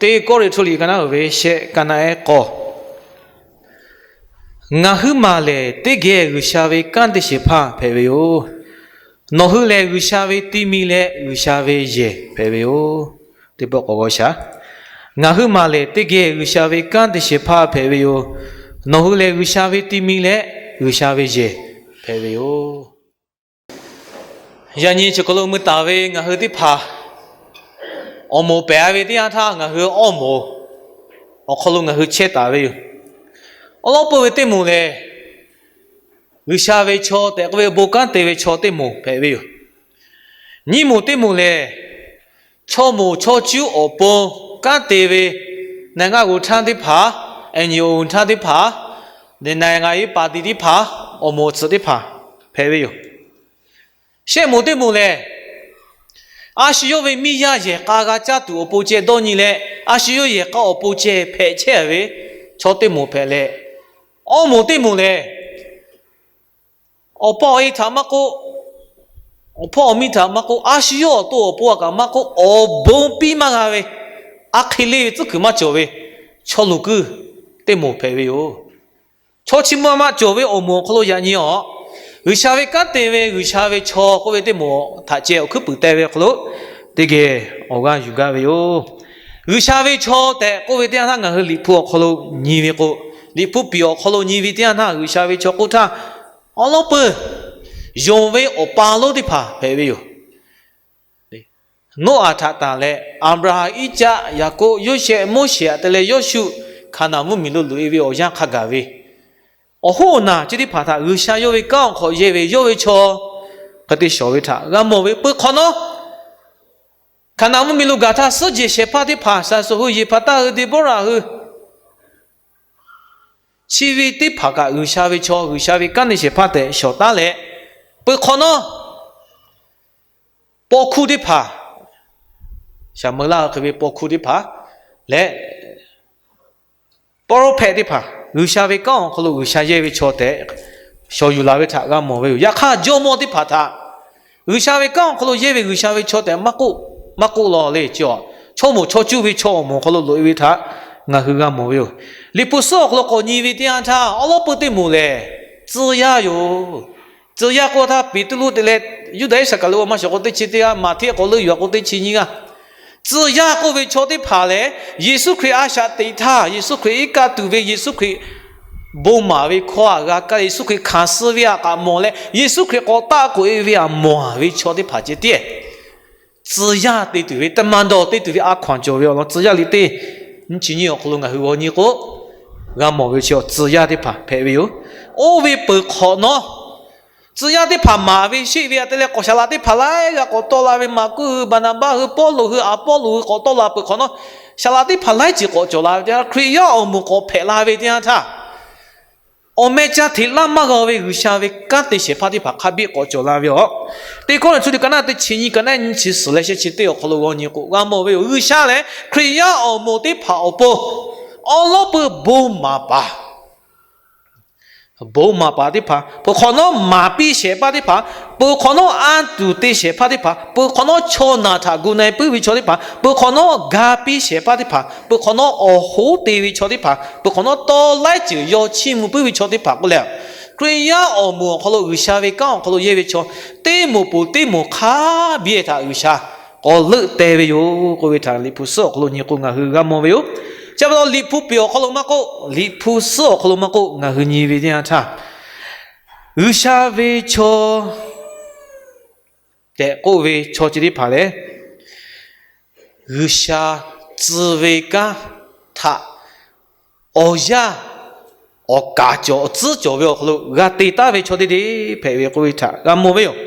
Teˇ Kawˇrenˍhtuˆ liꞈ ka naˆ uiˍ ve shehˆ, ka naˆ ehˉ k'awˇ. Ngaˬ hui maˬ lehˬ, teˇ geh G'uiˬsha ve kanˉ te shehˍ hpaˇ hpehꞈ ve yoˬ. Nawˬ hui lehˬ, G'uiˬsha ve ti mi leh G'uiˬsha ve yehˬ hpehꞈ ve yoˬ. Teˇ pawˆ k'awꞈ g'aw shaˍ. Ngaˬ hui maˬ lehˬ, teˇ geh G'uiˬsha ve kanˉ te shehˍ hpaˇ hpehꞈ ve yoˬ. Nawˬ hui lehˬ, G'uiˬsha ve ti mi leh G'uiˬsha ve yehˬ hpehꞈ ve yoˬ. Yaꞈ nyi chi hk'aw lo mui taˍ ve ngaˬ hui teˇ hpaˍ awˬ moˍ pehˍ ve teˇ yanˇ htaˇ, ngaˬ hui awˇ moˍ awˬ hk'aw lo ngaˬ hui chehˇ taˍ ve yoˬ. Awˉ lawˉ peuˇ ve teˇ moˍ lehˬ, G'uiˬsha ve chaw tehꞈ k'oˆ ve bon kanˉ te ve chaw teˇ moˍ hpehꞈ ve yoˬ. Nyiˇ moˍ teˇ moˍ lehˬ, chaw moˍ chaw cuˉ awˬ pon kanˉ te ve, နိုင်ငံ g'uˬ htaˇ teˇ hpaˍ, အင်န်ယူႇအိႇ g'uˬ htaˇ teˇ hpaˍ, နိုင်ငံရေးပါတီ teˇ hpaˍ, awˬ moˍ awˬ tcuhˍ teˇ hpaˍ hpehꞈ ve yoˬ. Shehˆ moˍ teˇ moˍ lehˬ, a shu yawˇ ve miˇ yaˇ yehˬ k'a g'a caˇ tuˬ awˬ pon ceh dawˇ nyi leh, a shu yawˇ yehˬ k'a awˬ pon ceh hpehꞈ chehˇ ve chaw teˇ moˍ hpehꞈ leh, awˇ moˍ teˇ moˍ lehˬ, awˬ pa awˬ e htaꞈ maˇ k'oˆ, awˬ hpawˇ awˬ miˇ htaꞈ maˇ k'oˆ, a shu yawˇ awˬ to awˬ pon a kaꞈ maˇ k'oˆ, awˬ bon piˇ maˇ g'a ve, a hk'e le ve tcuhˉ kuiˬ maˇ cawˬ ve chaw luˬ kuiˬ teˇ moˍ hpehꞈ ve yoˬ. Chaw chi ma maˇ cawˬ ve awˬ moˍ awˬ hk'aw lo yaꞈ nyi awˬ, G'uiˬsha ve kanˉ te ve G'uiˬsha ve chaw k'oˆ ve teˇ moˍ htaꞈ ceh awˬ hkuiˉ puiˍ teh ve awˬ hk'aw lo teˇ geh awˬ g'aˇ yuˬ gaˇ ve yoˬ. G'uiˬsha ve chaw tehꞈ k'oˆ ve teˇ yanˇ htaˇ ngaˬ hui Liꞈ hpu awˬ hk'aw lo nyi ve k'o, Liꞈ hpu piˍ awˬ hk'aw lo nyi ve teˇ yanˇ htaˇ G'uiˬsha ve chaw k'oˆ htaˇ, awˉ lawˉ peuˬ yonˍ ve awˬ pa lonˉ teˇ hpaˍ hpehꞈ ve yoˬ. Noˉaꞈ htaꞈ tanˬ leh, Aˍbraˍhanˍ, Iˉcaˆ, Yaˍkoˆ, Yoˇsehꞈ, Moˉseˍ htaꞈ te leh Yawˇshuˆ, Hkaˍnanˍ mvuhˇmiˬ lo loꞈ e ve awˬ yanˇ hk'a gaˬ ve, awˬ hoˉ awˬ naˬ chi teˇ hpaˍ htaꞈ G'uiˬsha yawˇ ve kanˉ awˬ hk'aw yehˇ ve yawˇ ve chaw hk'e te shawˍ ve htaꞈ g'a mawˬ ve peuˬ hk'awꞈ nawˉ, Hkaˍnanˍ mvuhˇmiˬ lo gaˬ htaˇ suhˉ jehˬ shehˍ hpaˇ teˇ hpaˍ, Saˍsuꞈ hui, Yeˍhpaˍtaˆ hui, Deˍboˇraꞈ hui, chi ve teˇ hpaˍ kaꞈ G'uiˬsha ve chaw, G'uiˬsha ve kanˉ te shehˍ hpaˇ tehꞈ shawˍ taˉ leh, peuˬ hk'awꞈ nawˉ paw hkuˇ teˇ hpaˍ, Saˍmo-eˍlaˆ hk'e ve paw hkuˇ teˇ hpaˍ leh prophet teˇ hpaˍ, G'uiˬsha ve kanˉ awˬ hk'aw lo G'uiˬsha yehˇ ve chaw tehꞈ shawˍ yuˬ laˬ ve htaꞈ g'a mawˬ ve yoˬ. Yaꞈ hk'aˇ, jawˇmawˇ teˇ hpaˍ htaꞈ G'uiˬsha ve kanˉ awˬ hk'aw lo yehˇ ve G'uiˬsha ve chaw tehꞈ maˇ k'oˆ, maˇ k'oˆ law le. Chi a, chaw moˍ chaw cuˇ ve chaw awˬ moˍ awˬ hk'aw lo loꞈ e ve htaꞈ ngaˬ hui g'a mawˬ ve yoˬ. Liꞈ hpu suhˉ awˬ hk'aw lo k'awꞈ nyi ve teˇ yanˇ htaˇ, awˉ lawˉ peuˇ teˇ moˍ lehˬ, tcuh yaˇ yoˬ. Tcuh yaˇ k'oˆ htaˇ, Peˍtruˆ te leh Yuˇdaꞈ Iˉsaˍkaˍriˍoˆ maˇ shawˍ k'o teˇ chi teˇ g'aˇ, Maˍhteˆ k'awꞈ leuˆ yuˬ a k'o teˇ chi nyiˇ g'aˇ. Tcuh yaˇ k'oˆ ve chaw teˇ hpaˍ lehˬ, Yeˍsuˆ Hkriꞈ a shaꞈ teꞈ htaˇ, Yeˍsuˆ Hkriꞈ iˉ kaˆ tuˬ ve, Yeˍsuˆ Hkriꞈ bon maˍ ve hkawˇ a g'a kaˇ leh, Yeˍsuˆ Hkriꞈ hkanˍ suh ve a kaꞈ mawˬ leh, Yeˍsuˆ Hkriꞈ k'awꞈ taˆ k'oꞈ e ve a mawˬ a ve chaw teˇ hpaˍ ceh tiˉ, tcuh yaˇ te tuˬ ve, tamaˍ dawˬ te tuˬ ve a hkaw anˬ cawˬ ve awˬ lawn tcuh yaˇ liꞈ teˇ nyiˇ chi nyiˇ awˬ hk'aw lo ngaˬ hui g'aw nyi k'o, g'a mawˬ ve chi awˬ tcuh yaˇ teˇ hpaˍ hpehꞈ ve yoˬ. Oˇ ve peuˬ hk'awꞈ nawˉ, tcuh yaˇ teˇ hpaˍ maˍ ve sheˆ ve a te leh k'awꞈ shaˍ laꞈ teˇ hpaˍ laiˉ g'aˇ k'awꞈ tawˆ la ve, Maˍkuˆ hui, Baˍnaˍbaˆ hui, Pawˇluꞈ hui, Aˍpawˇluꞈ hui k'awꞈ tawˆ la peuˬ hk'awꞈ nawˉ, shaˍ laꞈ teˇ hpaˍ laiˉ ceuˬ k'awꞈ cawˬ la ve teˇ yanˇ, Hkriꞈ yaˇ awˬ moˍ k'awꞈ hpehꞈ la ve teˇ yanˇ htaˇ, awˬ meh caˇ hteꞈ laˇ maˇ g'a ve G'uiˬsha ve kanˉ te shehˍ hpaˇ teˇ hpaˍ hk'a biˇ k'awꞈ cawˬ la ve yoˬ. Teˇ Kawˇrenˍhtuˆ liꞈ ka naˆ teˇ chi nyiˇ, ka naˆ nyiˇ chi suhˍ leh shehˆ chi teˇ awˬ hk'aw lo g'aw nyi k'o, g'a mawˬ ve yoˬ. G'uiˬsha lehˬ Hkriꞈ yaˇ awˬ moˍ teˇ hpaˍ awˬ pon awˉ lawˉ peuˇ bon maˍ paˍ bon maˍ paˍ teˇ hpaˍ, peuˬ hk'awꞈ nawˉ maˍ piˇ shehˍ hpaˇ teˇ hpaˍ, peuˬ hk'awꞈ nawˉ anˇ tuˬ te shehˍ hpaˇ teˇ hpaˍ, peuˬ hk'awꞈ nawˉ chaw naˬ htaꞈ gu na-e puiˉ ve chaw teˇ hpaˍ, peuˬ hk'awꞈ nawˉ ga piˇ shehˍ hpaˇ teˇ hpaˍ, peuˬ hk'awꞈ nawˉ awˬ hoˉ te ve chaw teˇ hpaˍ, peuˬ hk'awꞈ nawˉ tawˇ laiˉ ceuˬ yaw chiˇ mvuh puiˉ ve chaw teˇ hpaˍ k'oˆ leh, Hkriꞈ yaˇ awˬ moˍ awˬ hk'aw lo G'uiˬsha ve kanˉ awˬ hk'aw lo yehˇ ve chaw, teˇ moˍ peuˬ teˇ moˍ hk'a biˇ htaꞈ G'uiˬsha k'awꞈ leuˆ teh ve yoˬ k'oˆ ve htaꞈ Liꞈ hpu suhˉ awˬ hk'aw lo nyi k'o ngaˬ hui g'a mawˬ ve yoˬ. Chi pa taw Liꞈ hpu piˍ awˬ hk'aw lo maˇ k'oˆ, Liꞈ hpu suhˉ awˬ hk'aw lo maˇ k'oˆ, ngaˬ hui nyi ve teˇ yanˇ htaˇ, G'uiˬsha ve chaw tehꞈ k'oˆ ve chaw chi teˇ hpaˍ lehˬ, G'uiˬsha tcuh ve kanˉ htaꞈ awˬ yanˇ awˬ kaˍ cawˬ awˬ tcuhˉ cawˬ ve awˬ hk'aw lo g'a te taˍ ve chaw teˇ deˇ hpehꞈ ve k'oˆ ve htaꞈ g'a mawˬ ve yoˬ.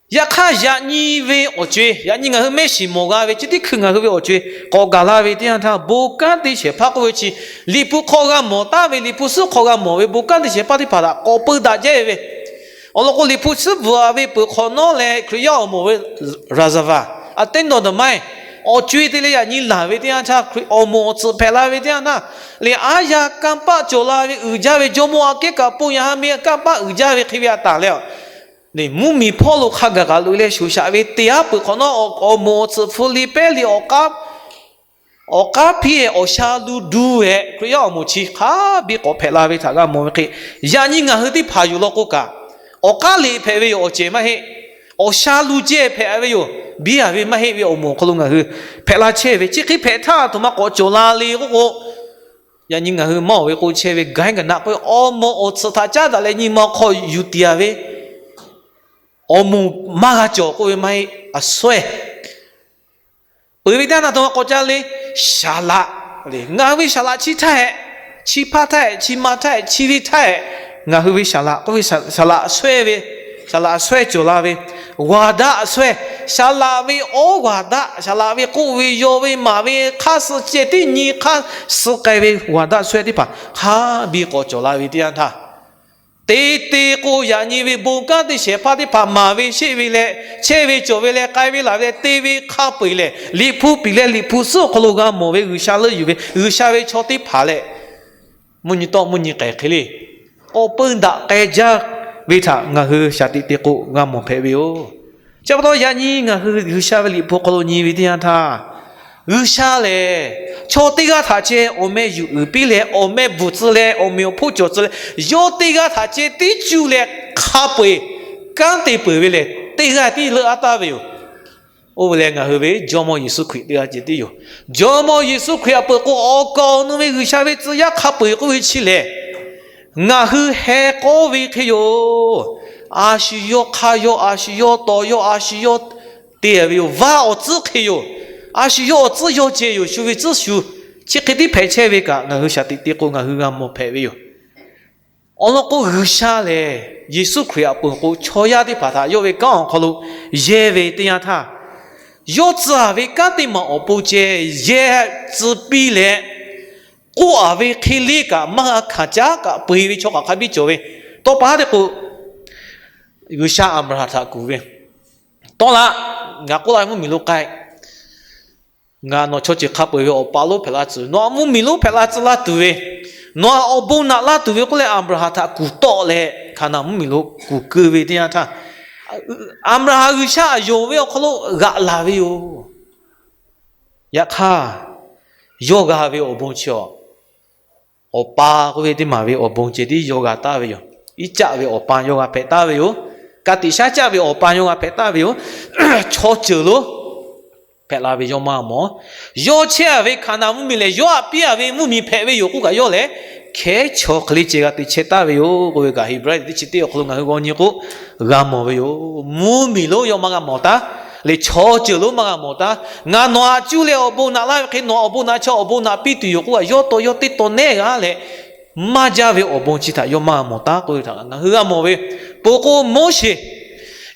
Yaꞈ hk'aˇ, yaꞈ nyi ve awˬ co-e, yaꞈ nyi ngaˬ hui mehˆ shiˍ mawˬ g'a ve chi teˇ hkui ngaˬ hui ve awˬ co-e k'awꞈ gaˬ la ve teˇ yanˇ htaˇ, bon kanˉ te shehˍ hpaˇ k'oˆ ve chi Liꞈ hpu hk'aw g'a mawˬ taˍ ve, Liꞈ hpu suhˉ hk'aw g'a mawˬ ve bon kanˉ te shehˍ hpaˇ teˇ hpaˍ htaꞈ k'awꞈ peu daꞈ jaˇ ve. Awˬ lawn k'o, Liꞈ hpu suhˉ bvuhꞈ ve peuˬ hk'awꞈ nawˉ leh Hkriꞈ yaˇ awˬ moˍ ve ရာဇဝင်, အသင်းတော်သမိုင်း, awˬ co-e te leh yaꞈ nyi laˬ ve teˇ yanˇ htaˇ, Hkriꞈ awˬ moˍ awˬ tcuhꞈ hpehꞈ la ve teˇ yanˇ htaˇ, liꞈ aˉ yaˇ kanˇ paˆ cawˬ la ve uiˍ jaˇ ve, jawˇmawˇ aꞈ kehˉ kaꞈ pon yaꞈ ha mi kanˇ paˆ uiˍ jaˇ ve hk'e ve a taˍ leh, mvuhˇmiˬ hpawˇ lo hk'a gaˬ kaꞈ loꞈ e leh shoˍ shaꞈ ve te aˉ peuˬ hk'awꞈ nawˉ, awˬ moˍ awˬ tcuhꞈ hpu li pehˉ liꞈ awˬ k'aˉ Awˬ k'aˉ piˇ-e awˬ sha lu du-e Hkriꞈ yaˇ awˬ moˍ chi hk'a biˇ k'awꞈ hpehꞈ la ve htaꞈ g'a mawˬ ve hk'e, yaꞈ nyi ngaˬ hui teˇ hpaˍ yoˬ law k'o kaꞈ, awˬ k'aˉ liꞈ hpehꞈ ve yoˬ awˬ ceuˬ maˇ heˆ. Awˬ sha lu ceh hpehꞈ ve yoˬ. Biˇ-a ve maˇ heˆ ve awˬ moˍ awˬ hk'aw lo ngaˬ hui hpehꞈ la chehˇ ve, chi hk'e hpehꞈ htaˇ aˬ htoꞈ ma k'awꞈ cawˬ la le k'oˆ k'o, yaꞈ nyi ngaˬ hui maˇ oˬ ve k'o chehˇ ve gaˉ gaˬ naꞈ k'o, awˬ moˍ awˬ tsuhꞈ htaꞈ caˉ daꞈ leh nyi ma hk'aw yuˬ tiˍ-a ve awˬ moˍ maˇ g'a cawˬ k'oˆ ve maˇ heˆ. A sawehˇ peuˬ ve teˇ yanˇ htaˇ aˬ htoꞈ ma k'awꞈ ca le, saˍ laꞈ. Ngaˬ hui ve saˍ laꞈ chi htaˇ hehꞈ, chi hpaˇ htaˇ hehꞈ, chi ma htaˇ hehꞈ, chi ve htaˇ hehꞈ, ngaˬ hui ve saˍ laꞈ k'oˆ ve saˍ laꞈ a sawehˇ ve, saˍ laꞈ a sawehˇ cawˬ la ve, g'aˬ daꞈ a sawehˇ, saˍ laꞈ ve awˉ g'aˬ daꞈ, saˍ laꞈ ve k'oˆ ve yaw ve maˍ ve hk'aˇ suh ceh tiˉ nyi hk'aˇ suh k'ai ve g'aˬ daꞈ a sawehˇ teˇ hpaˍ hk'a biˇ k'awꞈ cawˬ la ve teˇ yanˇ htaˇ, te te k'o yaꞈ nyi ve bon kanˉ teˇ shehˍ hpaˇ teˇ hpaˍ maˍ ve sheˆ ve leh, chehˇ ve cawˬ ve leh, k'ai ve laˬ ve leh, te ve hk'a peu-eˬ lehˬ, Liꞈ hpu piˍ leh Liꞈ hpu suhˉ awˬ hk'aw lo g'a mawˬ ve G'uiˬsha leuˆ yuˬ ve G'uiˬsha ve chaw teˇ hpaˍ lehˬ, mvuhˇ nyi tawˆ mvuhˇ nyi k'ehˬ hk'e le, k'awꞈ peunˇ daꞈ k'ai jaˇ ve htaꞈ ngaˬ hui shaˍ tiꞈ te k'o g'a mawˬ hpehꞈ ve yoˬ. Chi pa taw yaꞈ nyi ngaˬ hui G'uiˬsha ve Liꞈ hpu hk'aw lo nyi ve teˇ yanˇ htaˇ, G'uiˬsha lehˬ chaw teˇ g'aˇ htaꞈ ceh awˬ meh yuˬ uiˍ piˇ leh, awˬ meh bvuhˬ tcuh leh, awˬ meꞈ awˬ hponˇ cawˬ tcuh leh, yawˇ teˇ g'aˇ htaꞈ ceh tiˉ cuˇ leh hk'a peu-eˬ kanˉ te peuˬ ve lehˬ, teˇ g'aˇ tiˉ leuˆ aˉ taˍ ve yoˬ. Oˇ ve lehˬ, ngaˬ hui ve Jawˇmawˇ Yeˍsuˆ Hkriꞈ teˇ g'aˇ ceh tiˉ yoˬ. Jawˇmawˇ Yeˍsuˆ Hkriꞈ htaꞈ peuˬ k'o, awˬ kaˍ awˬ nu ve G'uiˬsha ve tcuh yaˇ hk'a peu-eˬ k'oˆ ve chi lehˬ, ngaˬ hui heh k'awˇ ve hk'e yoˬ. A shu yawˇ hk'aˇ yawˇ, a shu yawˇ taw yawˇ, a shu yawˇ te ve yoˬ. Vaˇ awˬ tcuhˉ hk'e yoˬ. A shu yawˇ awˬ tcuhˉ yawˇ ceh yoˬ. Shu ve tcuhˉ shu chi hk'e tiˉ hpehꞈ chehˇ ve kaꞈ ngaˬ hui shaˍ tiꞈ te k'o ngaˬ hui g'a mawˬ hpehꞈ ve yoˬ. Awˬ lawn k'o, G'uiˬsha lehˬ Yeˍsuˆ Hkriꞈ htaꞈ peuˬ k'o, chaw yaˇ teˇ hpaˍ htaꞈ yawˇ ve kanˉ awˬ hk'aw lo yehˇ ve teˇ yanˇ htaˇ, yawˇ tcuh ve kanˉ teˇ maˬ awˬ pon ceh yehˇ tcuh piˇ leh, k'oˆ-a ve hk'e le kaꞈ maˇ g'a hkanˍ caˉ kaꞈ peu-eˬ ve chaw hk'aˬ hk'a biˇ cawˬ ve. Tawˇ pa haˉ teˇ k'o, G'uiˬsha Aˍbraˍhanˍ htaꞈ kuˬ ve, Tawˇ laˇ, ngaˬ k'oˆ la ve mvuhˇmiˬ lo k'ai. Ngaˬ nawˬ chaw ceuˬ hk'a peu-eˬ ve awˬ pa lonˉ hpehꞈ la tcuh, nawˬ htaꞈ mvuhˇmiˬ lonˉ hpehꞈ la tcuh laˇ tuˬ ve, nawˬ htaꞈ awˬ bon naꞈ laˇ tuˬ ve k'oˆ leh Aˍbraˍhanˍ htaꞈ kuˬ tawˆ leh Hkaˍnanˍ mvuhˇmiˬ lo kuˬ keu ve teˇ yanˇ htaˇ, Aˍbraˍhanˍ G'uiˬsha yonˍ ve awˬ hk'aw lo g'aꞈ laˬ ve yoˬ. Yaꞈ hk'aˇ, yawˇ g'a ve awˬ bon chi awˬ, awˬ pa k'oˆ ve teˇ maˬ ve awˬ bon ceh tiˉ yawˇ g'a taˍ ve yoˬ. Iˉ caˆ ve awˬ pa yawˇ g'a hpehꞈ taˍ ve yoˬ. Ka tiꞈ shaˉ caˆ ve awˬ pa yawˇ g'a hpehꞈ taˍ ve yoˬ. Chaw ceuˬ lonˉ hpehꞈ la ve yawˇ maˇ mawˬ. Yawˇ chehˇ-a ve Hkaˍnanˍ mvuhˇmiˬ lehˬ, yawˇ htaꞈ piˇ-a ve mvuhˇmiˬ hpehꞈ ve yoˬ k'oˆ kaꞈ yawˇ lehˬ, hkehˉ chaw hk'e le ceh g'a te chehˇ taˍ ve yoˬ k'oˆ ve kaꞈ, Heˍbrehˇ teˇ chi teˇ awˬ hk'aw lo ngaˬ hui g'aw nyi k'o, g'a mawˬ ve yoˬ. Mvuhˇmiˬ lonˉ yawˇ maˇ g'a mawˬ taˉ leh, chaw ceuˬ lonˉ maˇ g'a mawˬ taˉ. Ngaˬ nawˬ htaꞈ cuˇ leh awˬ bon naꞈ laˇ ve hk'e, nawˬ awˬ bon naꞈ chaw awˬ bon naꞈ piˇ tuˬ yoˬ k'oˆ kaꞈ, yawˇ taw yawˇ teˇ taw nehˉ g'a leh, maˇ jaˇ ve awˬ bon chi htaꞈ yawˇ maˇ g'a mawˬ taˉ k'oˆ ve htaꞈ ngaˬ hui g'a mawˬ ve. Peuˬ k'o Moˉseˍ,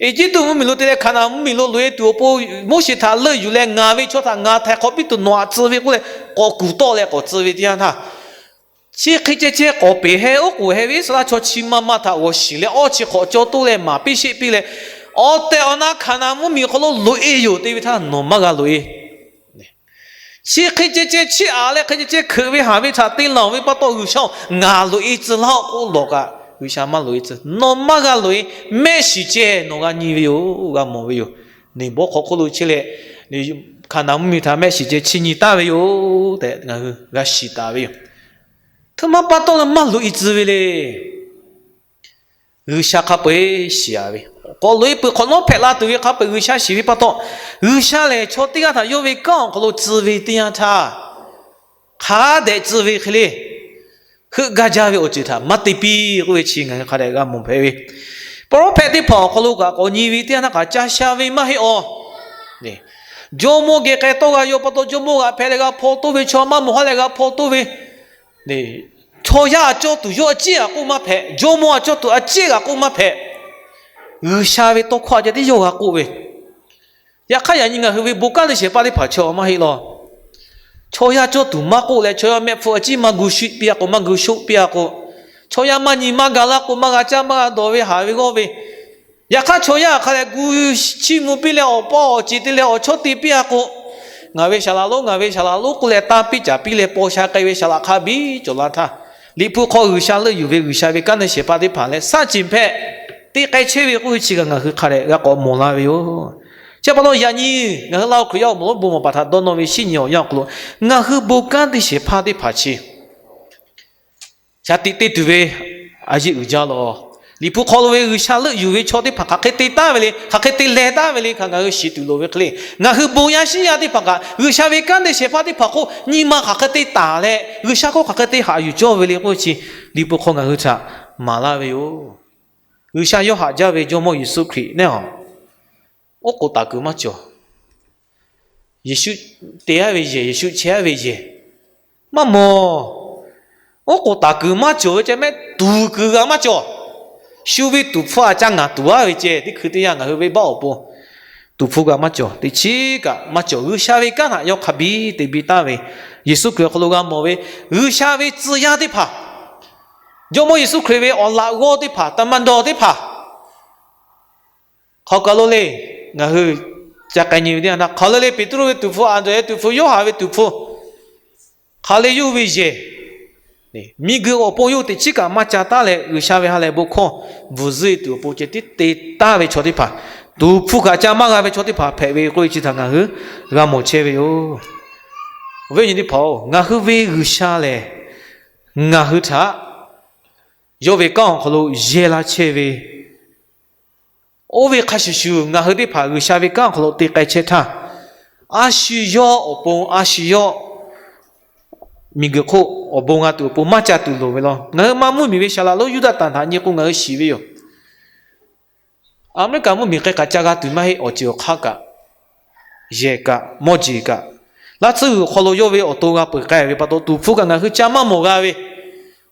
Eˇjiˇtuꞈ mvuhˇmiˬ lo te leh Hkaˍnanˍ mvuhˇmiˬ lo loꞈ-e tuˬ awˬ pon Moˉseˍ htaꞈ leuˆ yuˬ leh, ngaˬ ve chaw htaꞈ ngaˬ htaiˍ hk'awꞈ piˇ tuˬ nawˬ htaꞈ tcuh ve k'oˆ leh, k'awꞈ kuˬ tawˆ leh k'awꞈ tcuh ve teˇ yanˇ htaˇ, chi hk'e ceh ceh k'awꞈ peˬ heh oˉ k'oˍ heh ve Iˉsaˍreˍlaˆ chaw chi ma ma htaꞈ g'awˬ shiˍ leh, awˇ chi hk'awꞈ caw toˇ leh maˍ piˇ sheˆ piˇ leh, awˬ tehˬ awˬ na Hkaˍnanˍ mvuhˇmiˬ hk'aw lo loꞈ-e yoˬ te ve htaˇ nawˬ maˇ g'a loꞈ-e. Chi hk'e ceh ceh chiˇ aꞈ leh hk'e ceh ceh hkeuꞈ ve haˍ ve htaꞈ te laˬ ve pa taw, G'uiˬsha-oˬ, ngaˬ loꞈ-e tcuh laˇ-oˆ k'oˆ lawˬ kaꞈ, G'uiˬsha maˇ loꞈ-e tcuh. Nawˬ maˇ g'a loꞈ-e. Mehˆ shiˍ ceh nawˬ g'a nyi ve yoˬ, g'a mawˬ ve yoˬ. Neˍ bawˇ hk'aw hk'oˆ lo chehˇ leh, Hkaˍnanˍ mvuhˇmiˬ htaꞈ mehˆ shiˍ ceh chiˇ nyi taˍ ve yoˬ tehꞈ ngaˬ hui g'a shiˍ taˍ ve yoˬ. Hteˇ maˇ pa taw leh maˇ loꞈ-e tcuh ve le. G'uiˬsha hk'a peu-eˬ shiˍ-a ve, k'awꞈ loꞈ-e peuˬ hk'awꞈ nawˉ hpehꞈ la tuˬ ve hk'a peu-eˬ G'uiˬsha shiˍ ve pa taw, G'uiˬsha lehˬ chaw teˇ g'aˇ htaꞈ yawˇ ve kanˉ awˬ hk'aw lo tcuh ve teˇ yanˇ htaˇ, hk'a dehꞈ tcuh ve hk'e le, heuˆ gaˇ jaˇ ve awˬ ceuˬ htaꞈ maˇ te piˇ k'oˆ ve chi ngaˬ hui hk'a dehꞈ g'a mawˬ hpehꞈ ve. Pawˇrawˉhpehˆ teˇ hpaˍ awˬ hk'aw lo kaꞈ k'awꞈ nyi ve teˇ yanˇ htaˇ kaꞈ ca sha ve maˇ heˆ-aˬ. Jawˇmawˇ geh k'ai tawˇ g'a yaw pa taw, jawˇmawˇ g'aꞈ hpehꞈ leh g'a hpaw toˇ ve, chaw maˇ mawˬ haˉ leh g'a hpaw toˇ ve, chaw yaˇ a cawˇ tuˬ yawˇ a ciˉ g'aꞈ k'oˆ maˇ hpehꞈ, jawˇmawˇ a cawˇ tuˬ a ciˉ g'aꞈ k'oˆ maˇ hpehꞈ. G'uiˬsha ve tawˇ hkawˇ a ceh tiˉ yawˇ g'a k'oˆ ve. Yaꞈ hk'aˇ yaꞈ nyi ngaˬ hui ve bon kanˉ teˇ shehˍ hpaˇ teˇ hpaˍ chaw maˇ heˆ law. Chaw yaˇ cawˇ tuˬ maˇ k'oˆ leh, chaw yaˇ mehˆ hpfuhˇ a ciˉ maˇ gu shuˆ piˇ-a k'o, maˇ gu shuˆ piˇ-a k'o, chaw yaˇ maˇ nyi maˇ ga laˇ k'o, maˇ g'a caˇ maˇ g'a dawˬ ve haˍ ve g'awˇ ve, yaꞈ hk'aˇ chaw yaˇ hk'a leh gu chiˇ mvuh piˇ leh awˬ paw awˬ ceˬ te leh awˬ chawˇ te piˇ-a k'o, ngaˬ ve saˍ laꞈ lonˉ, ngaˬ ve saˍ laꞈ lonˉ k'oˆ leh tanˇ piˇ caˍ piˇ leh paw sha k'ai ve saˍ laꞈ hk'a biˇ cawˬ la htaˇ, Liꞈ hpu hk'aw G'uiˬsha leuˆ yuˬ ve G'uiˬsha ve kanˉ teˇ shehˍ hpaˇ teˇ hpaˍ leh shaˉ ceˬ hpehꞈ te k'ai chehˇ ve k'oˆ ve chi kaꞈ ngaˬ hui hk'a dehꞈ g'a k'awꞈ mawˬ la ve yoˬ. Chi pa taw yaꞈ nyi ngaˬ hui Laˇ huˍ Hkriꞈ yaˇ awˬ moˍ lonˉ bon maˍ paˍ htaꞈ dawˇ nawˇ ve shinˉ nyi awˬ yanˇ awˬ hk'aw lo, ngaˬ hui bon kanˉ teˇ shehˍ hpaˇ teˇ hpaˍ chi shaˍ tiꞈ te tuˬ ve a yeˇ uiˍ jaˇ law. Liꞈ hpu hk'aw lo ve G'uiˬsha leuˆ yuˬ ve chaw teˇ hpaˍ hk'aˬ hk'e te taˍ ve le, hk'aˬ hk'e te leh taˍ ve le htaꞈ ngaˬ hui shiˍ tuˬ loˍ ve hk'e le, ngaˬ hui bon yaˇ shinˉ yaˇ teˇ hpaˍ kaꞈ G'uiˬsha ve kanˉ teˇ shehˍ hpaˇ teˇ hpaˍ hk'oˆ nyi ma hk'aˬ hk'e te taˍ leh, G'uiˬsha hk'oˆ hk'aˬ hk'e te haꞈ yuˬ cawˇ ve le k'oˆ ve chi, Liꞈ hpu hk'aw ngaˬ hui htaꞈ maˍ laˇ ve yoˬ. G'uiˬsha yawˇ haꞈ jaˇ ve Jawˇmawˇ Yeˍsuˆ Hkriꞈ neˇ a, oˉ k'oˍ taˍ kuiˬ maˇ cawˬ. Yeˍsuˆ te-a ve yehˬ, Yeˍsuˆ chehˇ-a ve yehˬ maˇ mawˬ. Oˉ k'oˍ taˍ kuiˬ maˇ cawˬ ve ceh mehˆ, tuˍ kuiˬ g'a maˇ cawˬ. Shu ve tuˍ hpfuh a ca ngaˬ tuˍ-a ve ceh, teˇ hkui teˇ yanˇ ngaˬ hui venˇbaˆ awˬ pon tuˍ hpfuh g'a maˇ cawˬ. Teꞈ chiˉ kaꞈ maˇ cawˬ. G'uiˬsha ve kanˉ htaꞈ yawˇ hk'a biˇ te biˇ taˍ ve, Yeˍsuˆ Hkriꞈ awˬ hk'aw lo g'a mawˬ ve G'uiˬsha ve tcuh yaˇ teˇ hpaˍ, Jawˇmawˇ Yeˍsuˆ Hkriꞈ ve awˬ laꞈ g'awˇ teˇ hpaˍ, taˍ maˍ dawˬ teˇ hpaˍ hk'aw kaˬ lo le, ngaˬ hui ca k'ai nyi ve teˇ yanˇ htaˇ, hk'aˬ le le Peˍtruˆ ve tuˍ hpfuh, Anˍdrehˍ tuˍ hpfuh, Yoˇhanˬ ve tuˍ hpfuh, hk'aˬ le yawˇ hui ve yehˬ, miˬguiˬ awˬ pon yawˇ hui teꞈ chiˉ kaꞈ maˇ ca taˉ leh, G'uiˬsha ve ha lehˬ bon hkawˇ bvuhˬ zuhˆ e tuˬ awˬ pon ceh tiˉ te taˍ ve chaw teˇ hpaˍ, tuˍ hpfuh kaꞈ ca maˇ g'a ve chaw teˇ hpaˍ hpehꞈ ve k'oˆ ve chi htaꞈ ngaˬ hui g'a mawˬ chehˇ ve yoˬ. Awˬ viˉ awˬ nyi teˇ hpaˍ-oˬ, ngaˬ hui ve G'uiˬsha lehˬ, ngaˬ hui htaꞈ yawˇ ve kanˉ awˬ hk'aw lo yehˬ la chehˇ ve, oˇ ve hk'a shuˍ shuˍ ngaˬ hui teˇ hpaˍ G'uiˬsha ve kanˉ awˬ hk'aw lo te k'ai chehˇ htaˇ, a shu yawˇ awˬ pon, a shu yawˇ miˬguiˬ hk'oˆ awˬ bon g'a tuˬ awˬ pon maˇ ca tuˬ loˍ ve law. Ngaˬ hui maˇ mvuhˇmiˬ ve Saˍ laꞈ lonˉ Yuˇdaꞈ tanˬ htaꞈ nyi k'o ngaˬ hui shiˍ ve yoˬ. Aˍmeˍriˆkaˍ mvuhˇmiˬ k'ai k'aꞈ ca g'a tuˬ maˇ heˆ. Awˬ ceuˬ awˬ hk'aˇ kaꞈ, yehˬ kaꞈ, mawˇ jeˬ kaꞈ, laˇ tcuhˇ g'uiˬ awˬ hk'aw lo yawˇ ve awˬ to g'a peuˬ k'ai ve pa taw, tuˍ hpfuh kaꞈ ngaˬ hui ca maˇ mawˬ g'a ve,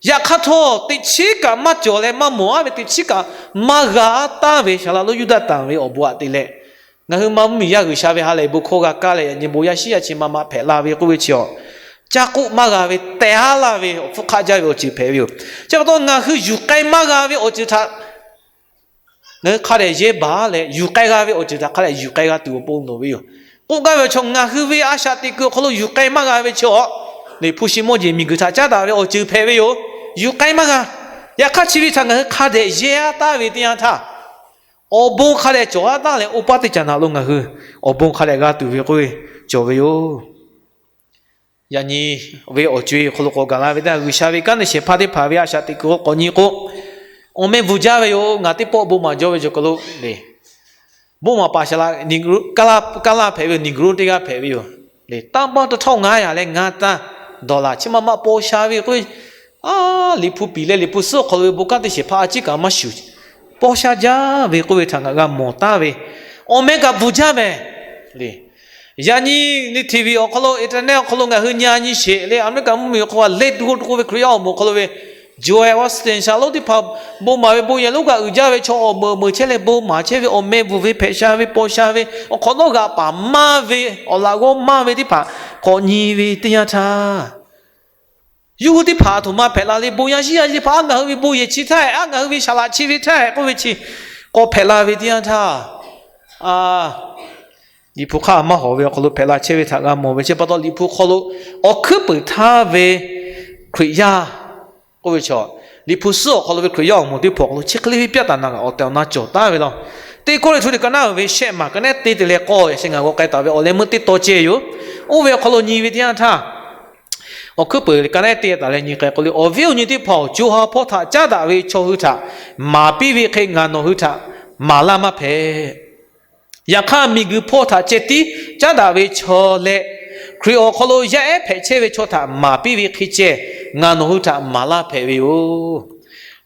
yaꞈ hk'aˇ htawˇ teꞈ chiˉ kaꞈ maˇ cawˬ leh maˇ mawˬ-a ve, teꞈ chiˉ kaꞈ maˇ g'a taˍ ve Saˍ laꞈ lonˉ Yuˇdaꞈ tanˬ ve awˬ bon aꞈ te leh, ngaˬ hui maˇ mvuhˇmiˬ yaˇ G'uiˬsha ve ha lehˬ bon hkawˇ g'a kaˇ leh, yaꞈ nyi bon yaˇ shinˉ yaˇ chi ma ma hpehꞈ la ve k'oˆ ve chi awˬ, caˇ k'oˆ maˇ g'a ve, tehˬ-a laˇ ve awˬ hpfuhˇ hk'aˆ jaˇ ve awˬ ceuˬ hpehꞈ ve yoˬ. Chi pa taw ngaˬ hui yuˬ k'ai maˇ g'a ve awˬ ceuˬ htaꞈ ngaˬ hui hk'a dehꞈ yehˇ baˬ leh, yuˬ k'ai g'a ve awˬ ceuˬ htaꞈ hk'a dehꞈ yuˬ k'ai g'a tuˬ awˬ pon loˍ ve yoˬ. K'oˆ gaˇ ve chaw, ngaˬ hui ve a shaꞈ teꞈ kuiˬ awˬ hk'aw lo yuˬ k'ai maˇ g'a ve chaw, Liꞈ hpu shi mawˇ jeˬ miˬguiˬ htaꞈ caˉ daꞈ ve awˬ ceuˬ hpehꞈ ve yoˬ. Yuˬ k'ai maˇ g'a. Yaꞈ hk'aˇ chi ve htaꞈ ngaˬ hui hk'a dehꞈ yehˇ-a taˍ ve teˇ yanˇ htaˇ, awˬ bon hk'a dehꞈ cawˬ-a taˍ leh, oˇ paˆ teˇ caꞈ naꞈ lo ngaˬ hui awˬ bon hk'a dehꞈ g'a tuˬ ve k'oˆ ve cawˬ ve yoˬ. Yaꞈ nyi ve awˬ co-e awˬ hk'aw lo k'awꞈ gaˬ la ve teˇ yanˇ, G'uiˬsha ve kanˉ teˇ shehˍ hpaˇ teˇ hpaˍ ve a shaꞈ teꞈ kuiˬ k'awꞈ nyi k'o, awˬ meh bvuhˬ jaˇ ve yoˬ. Ngaˬ teˇ pawˆ bon maˍ jaw ve cawˬ kaˬ lo le, bon maˍ paˍ shaˍ laꞈ, Kaˇlaˇ hpehꞈ ve yoˬ, Negro teˇ g'aˇ hpehꞈ ve yoˬ. Le, ตั้ง pawˆ တစ်ထောင့်ငါးရာ leh ngaˇ tanˇ ဒေါ်လာ chi ma ma paw sha ve k'oˆ ve, a, Liꞈ hpu piˍ leh Liꞈ hpu suhˉ awˬ hk'aw lo ve bon kanˉ teˇ shehˍ hpaˇ a ciˉ kaꞈ maˇ shuˍ, paw sha jaˇ ve k'oˆ ve htaꞈ ngaˬ g'a mawˬ taˍ ve, awˬ meh kaꞈ bvuhˬ jaˇ mehˍ le. Yaꞈ nyi, TV awˬ hk'aw lo, internet awˬ hk'aw lo ngaˬ hui nyi-a nyi sheˍ le, Aˍmeˍriˆkaˍ mvuhˇmiˬ awˬ hk'aw lo leh tuˬ k'oˆ ve Hkriꞈ yaˇ awˬ moˍ awˬ hk'aw lo ve, George Washington shaˍ lonˉ teˇ hpaˍ bon maˍ ve bon yehˬ lonˉ kaꞈ uiˍ jaˇ ve chaw awˬ meuˍ meuˍ chehˇ leh bon maˍ chehˇ ve, awˬ meh bvuhˬ ve hpehꞈ sha ve paw sha ve, awˬ hk'awꞈ nawˉ g'aꞈ paˍ maˇ ve, awˬ laꞈ g'awˇ maˇ ve teˇ hpaˍ k'awꞈ nyi ve teˇ yanˇ htaˇ, yawˇ hui teˇ hpaˍ a htoꞈ ma hpehꞈ la le, bon yaˇ shinˉ yaˇ teˇ hpaˍ, a, ngaˬ hui ve bon yehˬ chi htaˇ hehꞈ, a, ngaˬ hui ve shaˍ laꞈ chi ve htaˇ hehꞈ k'oˆ ve chi k'awꞈ hpehꞈ la ve teˇ yanˇ htaˇ, a, Liꞈ hpu hk'aˇ maˇ hawˍ ve awˬ hk'aw lo hpehꞈ la chehˇ ve htaꞈ g'a mawˬ ve chi pa taw, Liꞈ hpu hk'aw lo awˬ hkuiˉ peunˍ htaˇ ve Hkriꞈ yaˇ k'oˆ ve chaw, Liꞈ hpu suhˉ awˬ hk'aw lo ve Hkriꞈ yaˇ awˬ moˍ teˇ hpaˍ awˬ hk'aw lo chi hk'e le ve ပြဿနာ awˬ tehˬ awˬ na cawˬ taˍ ve law. Teˇ Kawˇrenˍhtuˆ teˇ ka naˉ ve shehˆ maˬ ka nehˉ te te leh k'awˇ, yaꞈ sheh ngaˬ g'aw k'ai taˍ ve awˬ leh meuˇ teˇ taw ceh yoˬ. Oˇ ve awˬ hk'aw lo nyi ve teˇ yanˇ htaˇ, awˬ hkuiˉ peunˍ ka nehˉ te taˍ leh nyi k'ai k'o le, awˬ viˉ awˬ nyi teˇ hpaˍ-oˬ, co ha hpawˇ htaꞈ caˉ daꞈ ve chaw hui htaꞈ maˍ piˇ ve hk'e ngaˬ nawˬ hui htaꞈ maˍ laˇ maˇ hpehꞈ. Yaꞈ hk'aˇ, miˬguiˬ hpawˇ htaꞈ ceh tiˉ caˉ daꞈ ve chaw leh, Hkriꞈ awˬ hk'aw lo yaˇ ehˉ hpehꞈ chehˇ ve chaw htaꞈ maˍ piˇ ve hk'e ceh, ngaˬ nawˬ hui htaꞈ maˍ laˇ hpehꞈ ve yoˬ.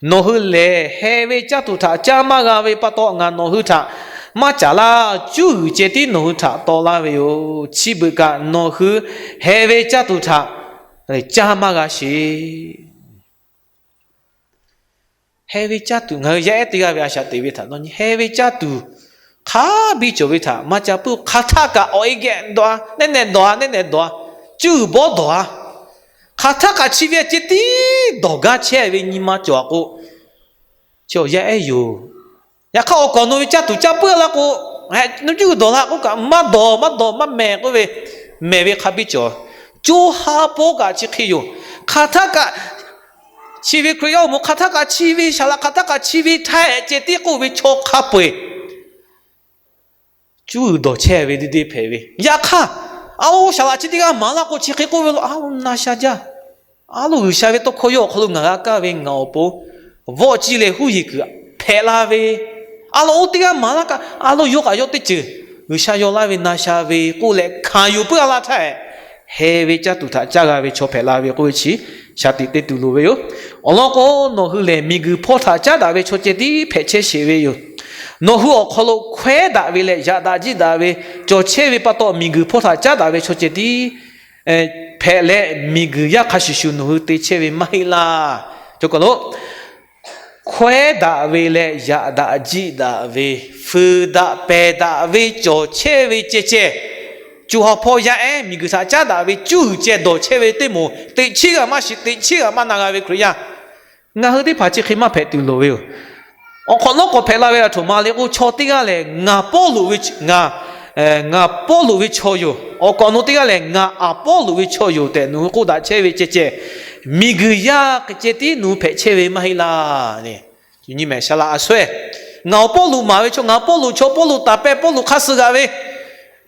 Nawˬ hui lehˬ, heh ve caˇ tuˬ htaꞈ caˇ maˇ g'a ve pa taw, ngaˬ nawˬ hui htaꞈ maˇ caˍ laˇ. Cuˇ g'uiˬ ceh tiˉ nawˬ hui htaꞈ taw laˇ ve yoˬ. Chi beuꞈ kaꞈ nawˬ hui heh ve caˇ tuˬ htaꞈ caˇ maˇ g'a sheˍ. Heh ve caˇ tuˬ, ngaˬ hui yaˇ ehˉ teˇ g'aˇ ve a shaꞈ teꞈ ve htaꞈ nawˬ nyi, heh ve caˇ tuˬ hk'a biˇ cawˬ ve htaꞈ maˇ ca puiˉ. Hk'aˬ htaˆ kaꞈ awˬ e geh dawˬ-a, nehˉ nehˬ dawˬ-a, nehˉ nehˬ dawˬ-a, cuˇ g'uiˬ bawˉ dawˬ-a. Hk'aˬ htaˆ kaꞈ chi ve ceh tiˉ dawˬ gaˇ chehˇ ve nyi ma cawˬ-a k'o, chi awˬ yaˇ ehˉ yoˬ. Yaꞈ hk'aˇ, awˬ kawˍ nawˬ ve caˇ tuˬ caˇ puiˉ la k'o, nawˬ cuˇ g'uiˬ dawˬ la k'oˆ kaꞈ, maˇ dawˬ, maˇ dawˬ, maˇ mehˍ k'oˆ ve, mehˍ ve hk'a biˇ cawˬ. Co ha pawˇ kaꞈ chi hk'e yoˬ. Hk'aˬ htaˆ kaꞈ chi ve Hkriꞈ yaˇ awˬ moˍ, hk'aˬ htaˆ kaꞈ chi ve shaˍ laꞈ, hk'aˬ htaˆ kaꞈ chi ve htaˇ ehꞈ ceh tiˉ k'oˆ ve chaw hk'a peu-eˬ cuˇ uiˍ dawˬ chehˇ ve teˇ deˇ hpehꞈ ve. Yaꞈ hk'aˇ, a lo, shaˍ laꞈ chi teˇ g'aˇ maˍ laˇ k'o chi hk'e k'oˆ ve lo, a lo, na sha jaˇ. A lo, G'uiˬsha ve tawˇ hkawˇ yawˇ awˬ hk'aw lo ngaˬ g'a kaˇ ve ngaˬ awˬ pon vawˆ ciˇ leh huˉ yeˬ kuiˬ hpehꞈ la ve. A lo, oˇ teˇ g'aˇ maˍ laˇ kaꞈ, a lo, yawˇ kaꞈ yawˇ teˇ ceuˬ G'uiˬsha yaw laˇ ve na sha ve k'oˆ leh hkanˍ yuˬ puiˉ a laˇ htaˇ, heh ve caˇ tuˬ htaꞈ caˇ g'a ve chaw hpehꞈ la ve k'oˆ ve chi shaˍ tiꞈ te tuˬ loˍ ve yoˬ. Awˬ lawn k'o, nawˬ hui lehˬ miˬguiˬ hpawˇ htaꞈ caˉ daꞈ ve chaw ceh tiˉ hpehꞈ chehˇ sheˍ ve yoˬ. Nawˬ hui awˬ hk'aw lo hkawehˉ daꞈ ve leh yaꞈ daꞈ jiˆ daꞈ ve cawˬ chehˇ ve pa taw, miˬguiˬ hpawˇ htaꞈ caˉ daꞈ ve chaw ceh tiˉ hpehꞈ leh, miˬguiˬ yaˇ hk'a shuˍ shuˍ nawˬ hui te chehˇ ve maˇ heˆ laˇ. Cawˬ kaˬ lo hkawehˉ daꞈ ve leh yaꞈ daꞈ jiˆ daꞈ ve, fuiˍ daꞈ pehˬ daꞈ ve cawˬ chehˇ ve ceh ceh, co ha hpawˇ yaˇ ehˉ miˬguiˬ htaꞈ caˉ daꞈ ve cuˇ uiˍ ceh dawˬ chehˇ ve teˇ moˍ teꞈ chiˉ g'aꞈ maˇ shiˍ, teꞈ chiˉ g'aꞈ maˇ na g'a ve Hkriꞈ yaˇ, ngaˬ hui teˇ hpaˍ chi hk'e maˇ hpehꞈ tuˬ loˍ ve yoˬ. Awˬ hk'awꞈ nawˉ k'awꞈ hpehꞈ la ve aˬ htoꞈ ma le k'o, chaw teˇ g'aˇ lehˬ, ngaˬ Pawˇluꞈ ve, ngaˬ, ngaˬ Pawˇluꞈ ve chaw yoˬ. Awˬ kaꞈ nawˬ teˇ g'aˇ lehˬ, ngaˬ Aˍpawˇluꞈ ve chaw yoˬ tehꞈ nawˬ hui k'oˆ daꞈ chehˇ ve ceh ceh, miˬguiˬ yaˇ hk'e ceh tiˉ nawˬ hui hpehꞈ chehˇ ve maˇ heˆ laˇ. Nyi mehˍ shaˍ laꞈ a sawehˇ, ngaˬ awˬ Pawˇluꞈ maˍ ve chaw, ngaˬ Pawˇluꞈ chaw, Pawˇluꞈ taˍ pehˇ, Pawˇluꞈ hk'aˇ suh g'aꞈ ve,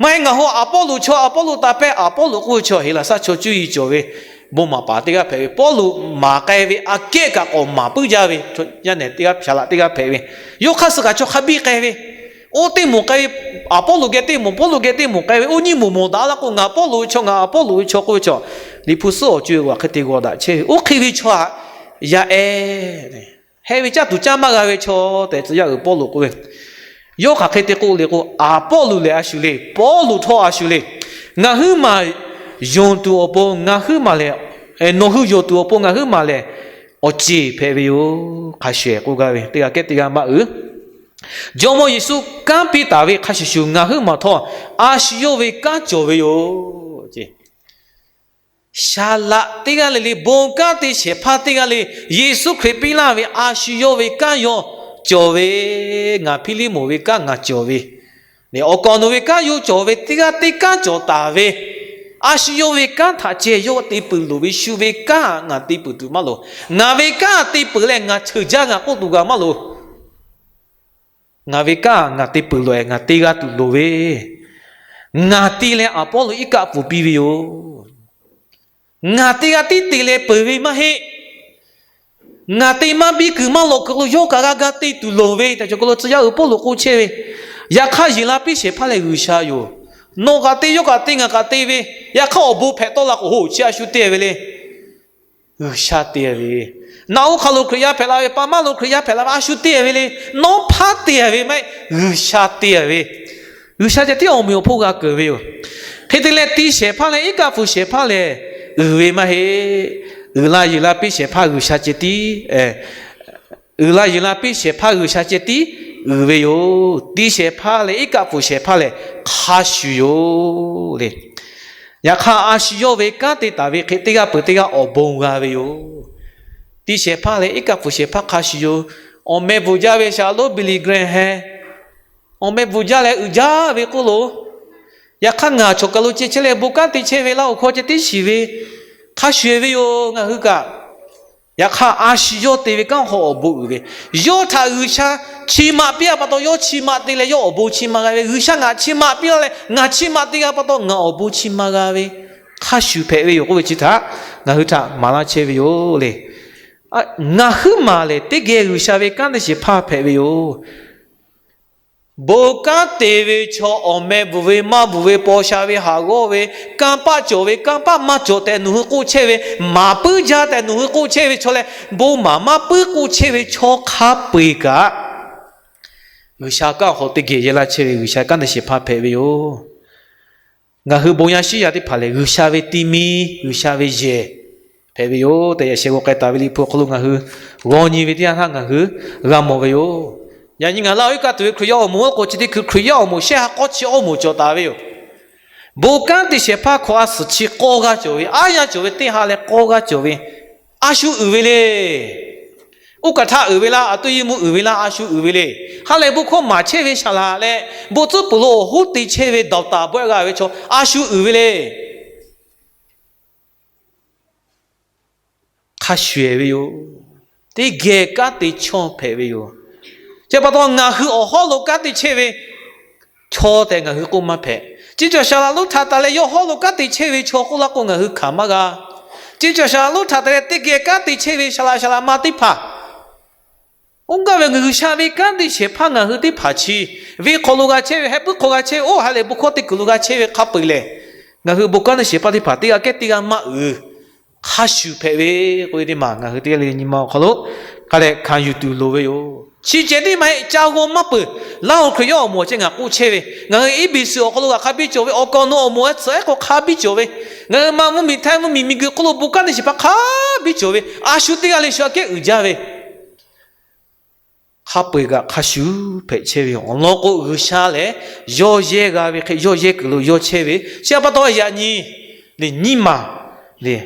maˇ heˆ, ngaˬ hui Aˍpawˇluꞈ chaw, Aˍpawˇluꞈ taˍ pehˇ, Aˍpawˇluꞈ k'oˆ ve chaw Heˍlaˍsaˆ chaw cuˇ yiˍ cawˬ ve bon maˍ paˍ teˇ g'aˇ hpehꞈ ve, Pawˇluꞈ maˍ k'ai ve aꞈ kehˉ kaꞈ k'awꞈ maˍ puiˉ jaˇ ve, yaˇ nehˬ teˇ g'aˇ, shaˍ laꞈ teˇ g'aˇ hpehꞈ ve, yawˇ hk'aˇ suh kaꞈ chaw hk'a biˇ k'ai ve, oˇ teˇ moˍ k'ai ve, Aˍpawˇluꞈ geh teˇ moˍ, Pawˇluꞈ geh teˇ moˍ k'ai ve, oˇ nyiˇ moˍ mawˬ daꞈ laˇ k'o, ngaˬ Pawˇluꞈ ve chaw, ngaˬ Aˍpawˇluꞈ ve chaw k'oˆ ve chaw, Liꞈ hpu suhˉ awˬ co e g'aꞈ hk'e te g'aw daꞈ chehˇ ve, oˇ hk'e ve chaw htaꞈ yaˇ ehˉ, heh ve caˇ tuˬ caˇ maˇ g'a ve chaw tehꞈ tcuh yaˇ uiˍ Pawˇluꞈ k'oˆ ve. Yawˇ hk'aˬ hk'e te k'oˆ le k'o, Aˍpawˇluꞈ lehˬ a shu le, Pawˇluꞈ htawˇ a shu le, ngaˬ huiˉ maˬ yonˍ tuˬ awˬ pon ngaˬ huiˉ maˬ lehˬ, nawˬ hui yonˍ tuˬ awˬ pon ngaˬ huiˉ maˬ lehˬ, awˬ ceˬ hpehꞈ ve yoˬ. Hk'a shuˍ k'oˆ gaˇ ve teˇ g'aˇ kehˉ teˇ g'aˇ maˇ uiˍ. Jawˇmawˇ Yeˍsuˆ kanˉ piˇ taˍ ve hk'a shuˍ shuˍ ngaˬ huiˉ maˬ htawˇ a shu yawˇ ve kanˉ cawˬ ve yoˬ. Shaˍ laꞈ teˇ g'aˇ le le, bon kanˉ te shehˍ hpaˇ teˇ g'aˇ le, Yeˍsuˆ Hkriꞈ piˇ laˇ ve a shu yawˇ ve kanˉ yawˇ cawˬ ve, ngaˬ Hpiˇliˇmonˍ ve kanˉ ngaˬ cawˬ ve, awˬ kaˍ awˬ nu ve kanˉ yawˇ cawˬ ve, teˇ g'aˇ teˇ kanˉ cawˬ taˍ ve, a shu yawˇ ve kanˉ htaꞈ ceh yawˇ te peuˬ loˍ ve, shu ve kanˉ ngaˬ te peuˬ tuˬ maˇ loˍ. Ngaˬ ve kanˉ te peuˬ leh ngaˬ cheuˬ jaˇ ngaˬ k'oˆ tuˬ g'a maˇ loˍ. Ngaˬ ve kanˉ ngaˬ te peuˬ loꞈ-ehˍ, ngaˬ te g'a tuˬ loˍ ve, ngaˬ te leh Aˍpawˇluꞈ iˉ kaˆ pfuhˍ piˇ ve yoˬ. Ngaˬ te g'a tiˉ te leh peuˬ ve maˇ heˆ. Ngaˬ te maˇ biˇ kuiˬ maˇ lawꞈ kuiˬ lo yawˇ kaꞈ g'a ga te tuˬ loˍ ve tehꞈ cawˬ kaˬ lo tcuh yaˇ uiˍ Pawˇluꞈ k'oˆ chehˇ ve. Yaꞈ hk'aˇ, yeˬ la piˇ shehˍ hpaˇ lehˬ G'uiˬsha yoˬ. Nawˬ kaꞈ te, yawˇ kaꞈ te, ngaˬ kaꞈ te ve, yaꞈ hk'aˇ awˬ bon hpehꞈ tawˆ la k'o, hoꞈ chi a shu te ve le. G'uiˬsha te ve. Naꞈ oˇ hk'aw lo Hkriꞈ yaˇ hpehꞈ la ve, pa maˇ lo Hkriꞈ yaˇ hpehꞈ la ve, a shu te ve le. Nawˉ hpaˇ te ve maˇ heˆ, G'uiˬsha te ve. G'uiˬsha ceh tiˉ awˬ meꞈ awˬ hponˇ g'a keunˍ ve yoˬ. Hk'e te leh, ti shehˍ hpaˇ leh iˉ kaˆ pfuhˍ shehˍ hpaˇ lehˬ uiˍ ve maˇ heˆ. Uiˍ la yeˬ la piˇ shehˍ hpaˇ G'uiˬsha ceh tiˉ uiˍ la yeˬ la piˇ shehˍ hpaˇ G'uiˬsha ceh tiˉ uiˍ ve yoˬ. Ti shehˍ hpaˇ leh iˉ kaˆ pfuhˍ shehˍ hpaˇ lehˬ hk'a shuˍ yoˬ le. Yaꞈ hk'aˇ, a shu yawˇ ve kanˉ te taˍ ve hk'e teˇ g'aˇ peuˬ teˇ g'aˇ awˬ bon g'a ve yoˬ. Ti shehˍ hpaˇ leh iˉ kaˆ pfuhˍ shehˍ hpaˇ hk'a shuˍ yoˬ. Awˬ meh bvuhˬ jaˇ ve shaˍ lonˉ Billy Graham heh, awˬ meh bvuhˬ jaˇ leh uiˍ jaˇ ve k'oˆ lo, yaꞈ hk'aˇ ngaˬ chawˬ kaˬ lo ceh chehˇ leh bon kanˉ te chehˇ ve laˇ awˬ hkawˇ ceh tiˉ shiˍ ve, hk'a shuˍ ve yoˬ ngaˬ hui kaꞈ. Yaꞈ hk'aˇ, a shu yawˇ te ve kanˉ hk'aw awˬ bon uiˍ ve, yawˇ htaꞈ G'uiˬsha chi ma piˇ a pa taw yawˇ chi ma te leh yawˇ awˬ bon chi ma g'a ve, G'uiˬsha ngaˬ chi ma piˇ laˇ leh ngaˬ chi ma te g'a pa taw ngaˬ awˬ bon chi ma g'a ve, hk'a shuˍ hpehꞈ ve yoˬ k'oˆ ve chi htaꞈ ngaˬ hui htaꞈ maˍ laˇ chehˇ ve yoˬ le. Ngaˬ huiˉ maˬ lehˬ teˇ geh G'uiˬsha ve kanˉ te shehˍ hpaˇ hpehꞈ ve yoˬ. Bon kanˉ te ve chaw, awˬ meh bvuhˬ ve maˇ bvuhˬ ve, paw sha ve haꞈ g'awˇ ve, kanˇ paˆ cawˬ ve kanˇ paˆ maˇ cawˬ tehꞈ nawˬ hui k'oˆ chehˇ ve, maˍ puiˉ jaˇ tehꞈ nawˬ hui k'oˆ chehˇ ve chaw leh, bon maˍ maˇ puiˉ k'oˆ chehˇ ve chaw hk'a peu-eˬ kaꞈ, G'uiˬsha kanˉ awˬ hk'aw teˇ geh yehˇ laˇ chehˇ ve G'uiˬsha kanˉ te shehˍ hpaˇ hpehꞈ ve yoˬ. Ngaˬ hui bon yaˇ shiˉ yaˇ teˇ hpaˍ lehˬ, G'uiˬsha ve ti mi, G'uiˬsha ve yehˬ hpehꞈ ve yoˬ tehꞈ, yaꞈ sheh g'aw k'ai taˍ ve Liꞈ hpu awˬ hk'aw lo ngaˬ hui g'aw nyi ve teˇ yanˇ htaˇ ngaˬ hui g'a mawˬ ve yoˬ. Yaꞈ nyi ngaˬ laˇ oˇ iˉ kaˆ tuˬ ve Hkriꞈ yaˇ awˬ moˍ k'o, chi teˇ hkui Hkriꞈ yaˇ awˬ moˍ shehˆ ha k'awˇ chi awˇ moˍ cawˬ taˍ ve yoˬ. Bon kanˉ te shehˍ hpaˇ hkawꞈ a suhˍ chi k'awˇ g'aˇ cawˬ ve, aˉ yanˇ cawˬ ve, teˇ ha leh k'awˇ g'aˇ cawˬ ve, a shu uiˍ ve le. Oˇ kaˬ htaˇ uiˍ ve laˇ, a tuˇ yiˇ mvuhˇ uiˍ ve laˇ, a shu uiˍ ve le. Ha lehˬ bon hkawˇ maˍ chehˇ ve saˍ laꞈ leh, bon tcuhˉ peuˬ lo awˬ hoˉ te chehˇ ve dawˬ taˍ bawehˇ g'a ve chaw a shu uiˍ ve le. Hk'a shuˍ-ehˍ ve yoˬ. Teˇ geh kanˉ te chawˇ hpehꞈ ve yoˬ. Chi pa taw ngaˬ hui awˬ hawˉ lo kanˉ te chehˇ ve, chaw tehꞈ ngaˬ hui k'oˆ maˇ hpehꞈ. Chi cawˬ saˍ laꞈ lonˉ htaꞈ taˍ leh yawˇ hawˉ lo kanˉ te chehˇ ve chaw k'oˆ laˇ k'o ngaˬ hui hkanˍ maˇ g'a. Chi cawˬ saˍ laꞈ lonˉ htaꞈ taˍ leh teˇ geh kanˉ te chehˇ ve saˍ laꞈ saˍ laꞈ ma teˇ hpaˍ oˇ gaˇ ve ngaˬ hui G'uiˬsha ve kanˉ te shehˍ hpaˇ ngaˬ hui teˇ hpaˍ chi ve hk'aw lo g'a chehˇ ve, heh puiˉ hk'aw g'a chehˇ ve, oˇ ha lehˬ bon hkawˇ teˇ kuiˬ lo g'a chehˇ ve hk'a peu-eˬ lehˬ, ngaˬ hui bon kanˉ te shehˍ hpaˇ teˇ hpaˍ teˇ g'aˇ kehˉ teˇ g'aˇ maˇ uiˍ hk'a shuˍ hpehꞈ ve k'oˆ ve teˇ maˬ ngaˬ hui teˇ g'aˇ le le nyi ma awˬ hk'aw lo hk'a dehꞈ hkanˍ yuˬ tuˬ loˍ ve yoˬ. Chi ceh tiˉ maˇ heˆ, ca g'aw maˇ peuˬ. Laˇ hoꞈ Hkriꞈ yawˇ awˬ moˍ ceh ngaˬ k'oˆ chehˇ ve, ngaˬ hui iˉ biˍ suhˍ awˬ hk'aw lo g'aꞈ hk'a biˇ cawˬ ve, awˬ kaˍ awˬ nu awˬ moˍ ehˉ tcuhˍ ehˉ k'o hk'a biˇ cawˬ ve, ngaˬ hui ma mvuhˇmiˬ htaiˇ mvuhˇmiˬ miˬguiˬ hk'oˆ lo bon kanˉ te shehˍ hpaˇ hk'a biˇ cawˬ ve, a shu teˇ g'aˇ le shu aꞈ kehˉ uiˍ jaˇ ve hk'a peu-eˬ kaꞈ hk'a shuˍ hpehꞈ chehˇ ve yoˬ. Awˬ lawn k'o, G'uiˬsha lehˬ yawˇ yehˇ g'a ve hk'e yawˇ yehˇ kuiˬ lo yawˇ chehˇ ve, chi pa taw yaꞈ nyi le nyiˇ maˬ le,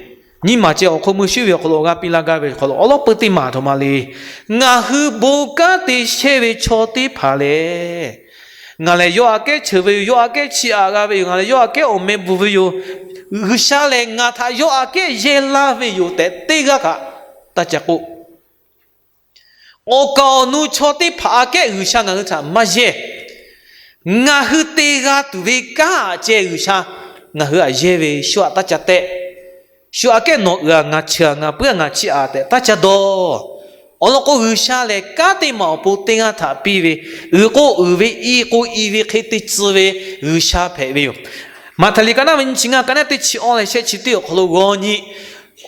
nyiˇ maˬ ceh awˬ hk'aw mui shuˉ ve awˬ hk'aw lo awˬ g'aˇ piˇ laˇ gaˇ ve awˬ hk'aw lo awˉ lawˉ peuˇ teˇ maˬ htaꞈ ma le, ngaˬ hui bon kanˉ te chehˇ ve chaw teˇ hpaˍ lehˬ, ngaˬ lehˬ yawˇ aꞈ kehˉ cheuˬ ve yoˬ, yawˇ aꞈ kehˉ chiˇ aꞈ g'a ve yoˬ, ngaˬ lehˬ yawˇ aꞈ kehˉ awˬ meh bvuhˬ ve yoˬ, G'uiˬsha lehˬ ngaˬ htaꞈ yawˇ aꞈ kehˉ yehˇ laˇ ve yoˬ tehꞈ teˇ g'aˇ kaꞈ taˇ ca k'oˆ. Awˬ kaˍ awˬ nu chaw teˇ hpaˍ aꞈ kehˉ G'uiˬsha ngaˬ hui htaꞈ maˇ yehˇ. Ngaˬ hui te g'a tuˬ ve kanˉ aꞈ ceh G'uiˬsha ngaˬ hui aꞈ yehˇ ve, shu aꞈ taˇ ca tehˆ. Shu aꞈ kehˉ nawˬ uiˍ-a ngaˬ cheuˬ-a ngaˬ puiˉ-a ngaˬ chiˇ aꞈ tehꞈ taˇ ca dawˇ. Awˬ lawn k'o, G'uiˬsha lehˬ kanˉ teˇ maˬ awˬ pon teˇ g'aˇ htaꞈ piˇ ve, uiˍ k'o uiˍ ve, i k'o i ve hk'e te tcuh ve G'uiˬsha hpehꞈ ve yoˬ. Maꞈhtehˍ liꞈ ka naˉ ve nyiˇ chi ngaˇ, ka naˉ teˇ chi awˇ leh shehˆ chi teˇ awˬ hk'aw lo g'aw nyi,